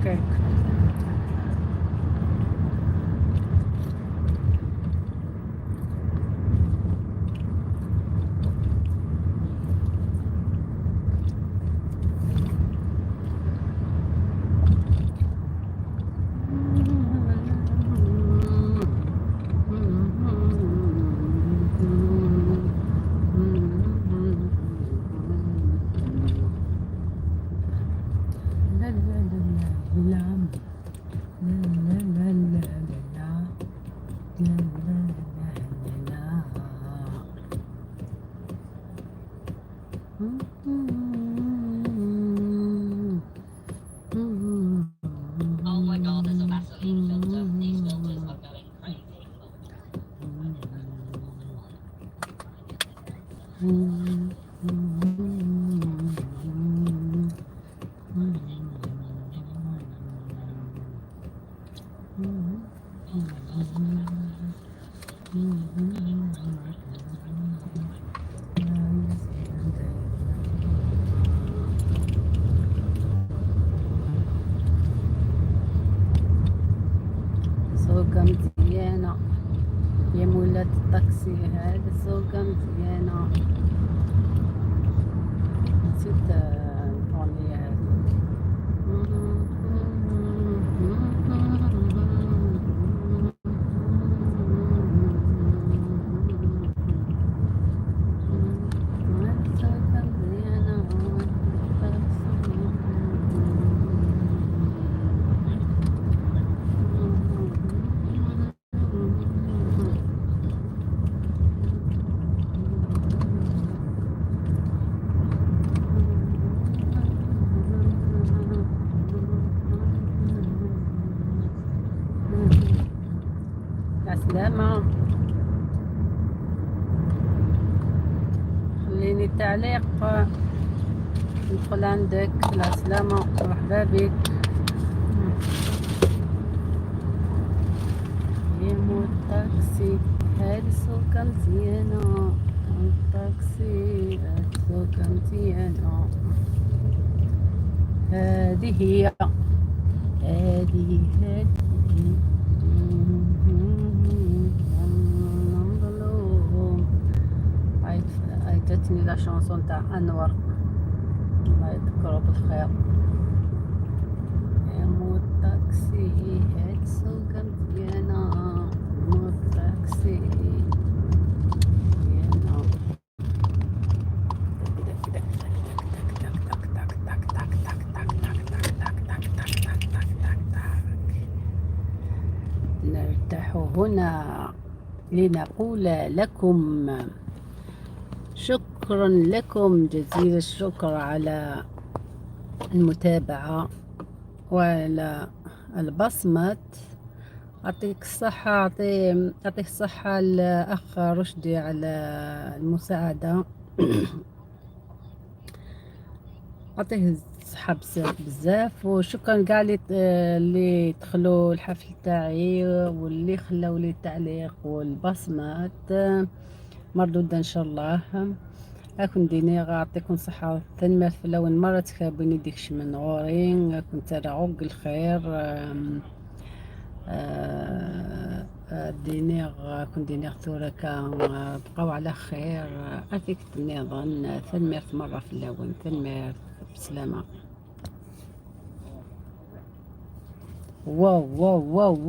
كيك. Oh my god, there's a Vaseline filter. These filters are going crazy. سوقة مزيانة يا مولات الطاكسي، هذا سوقة مزيانة. نسيت الأغنية هذه. سوقة مزيانة. عسلامة، خليني تعليق ندخل عندك. العسلامة، مرحبا بك. يا مول الطاكسي هاد السوقة مزيانة، الطاكسي هاد السوقة مزيانة. هذه هي، هذه هذه. عيطتني la chanson تاع انور، الله يذكره بالخير. يا مول الطاكسي هاد السوقة مزيانة، مول الطاكسي مزيانة. تك تك تك تك تك تك تك تك تك تك تك تك تك تك تك تك تك. نرتاح هنا لنقول لكم شكرا لكم جزيل الشكر على المتابعة وعلى البصمة. أعطيك الصحة، أعطيك الصحة الأخ رشدي على المساعدة، أعطيه الصحة بزاف بزاف. وشكرا كاع اللي دخلوا الحفل تاعي واللي خلاو لي التعليق والبصمات مردودة ان شاء الله. اكون ديني يعطيكم صحة ثنمات في الاول مرة تكابوني ديكش من غوري كنت عق الخير. دينيغ كون دينيغ ثوركا، بقاو على خير. أثيك النظام ثنميرت مرة في الأول ثنميرت بسلامة. واو واو واو.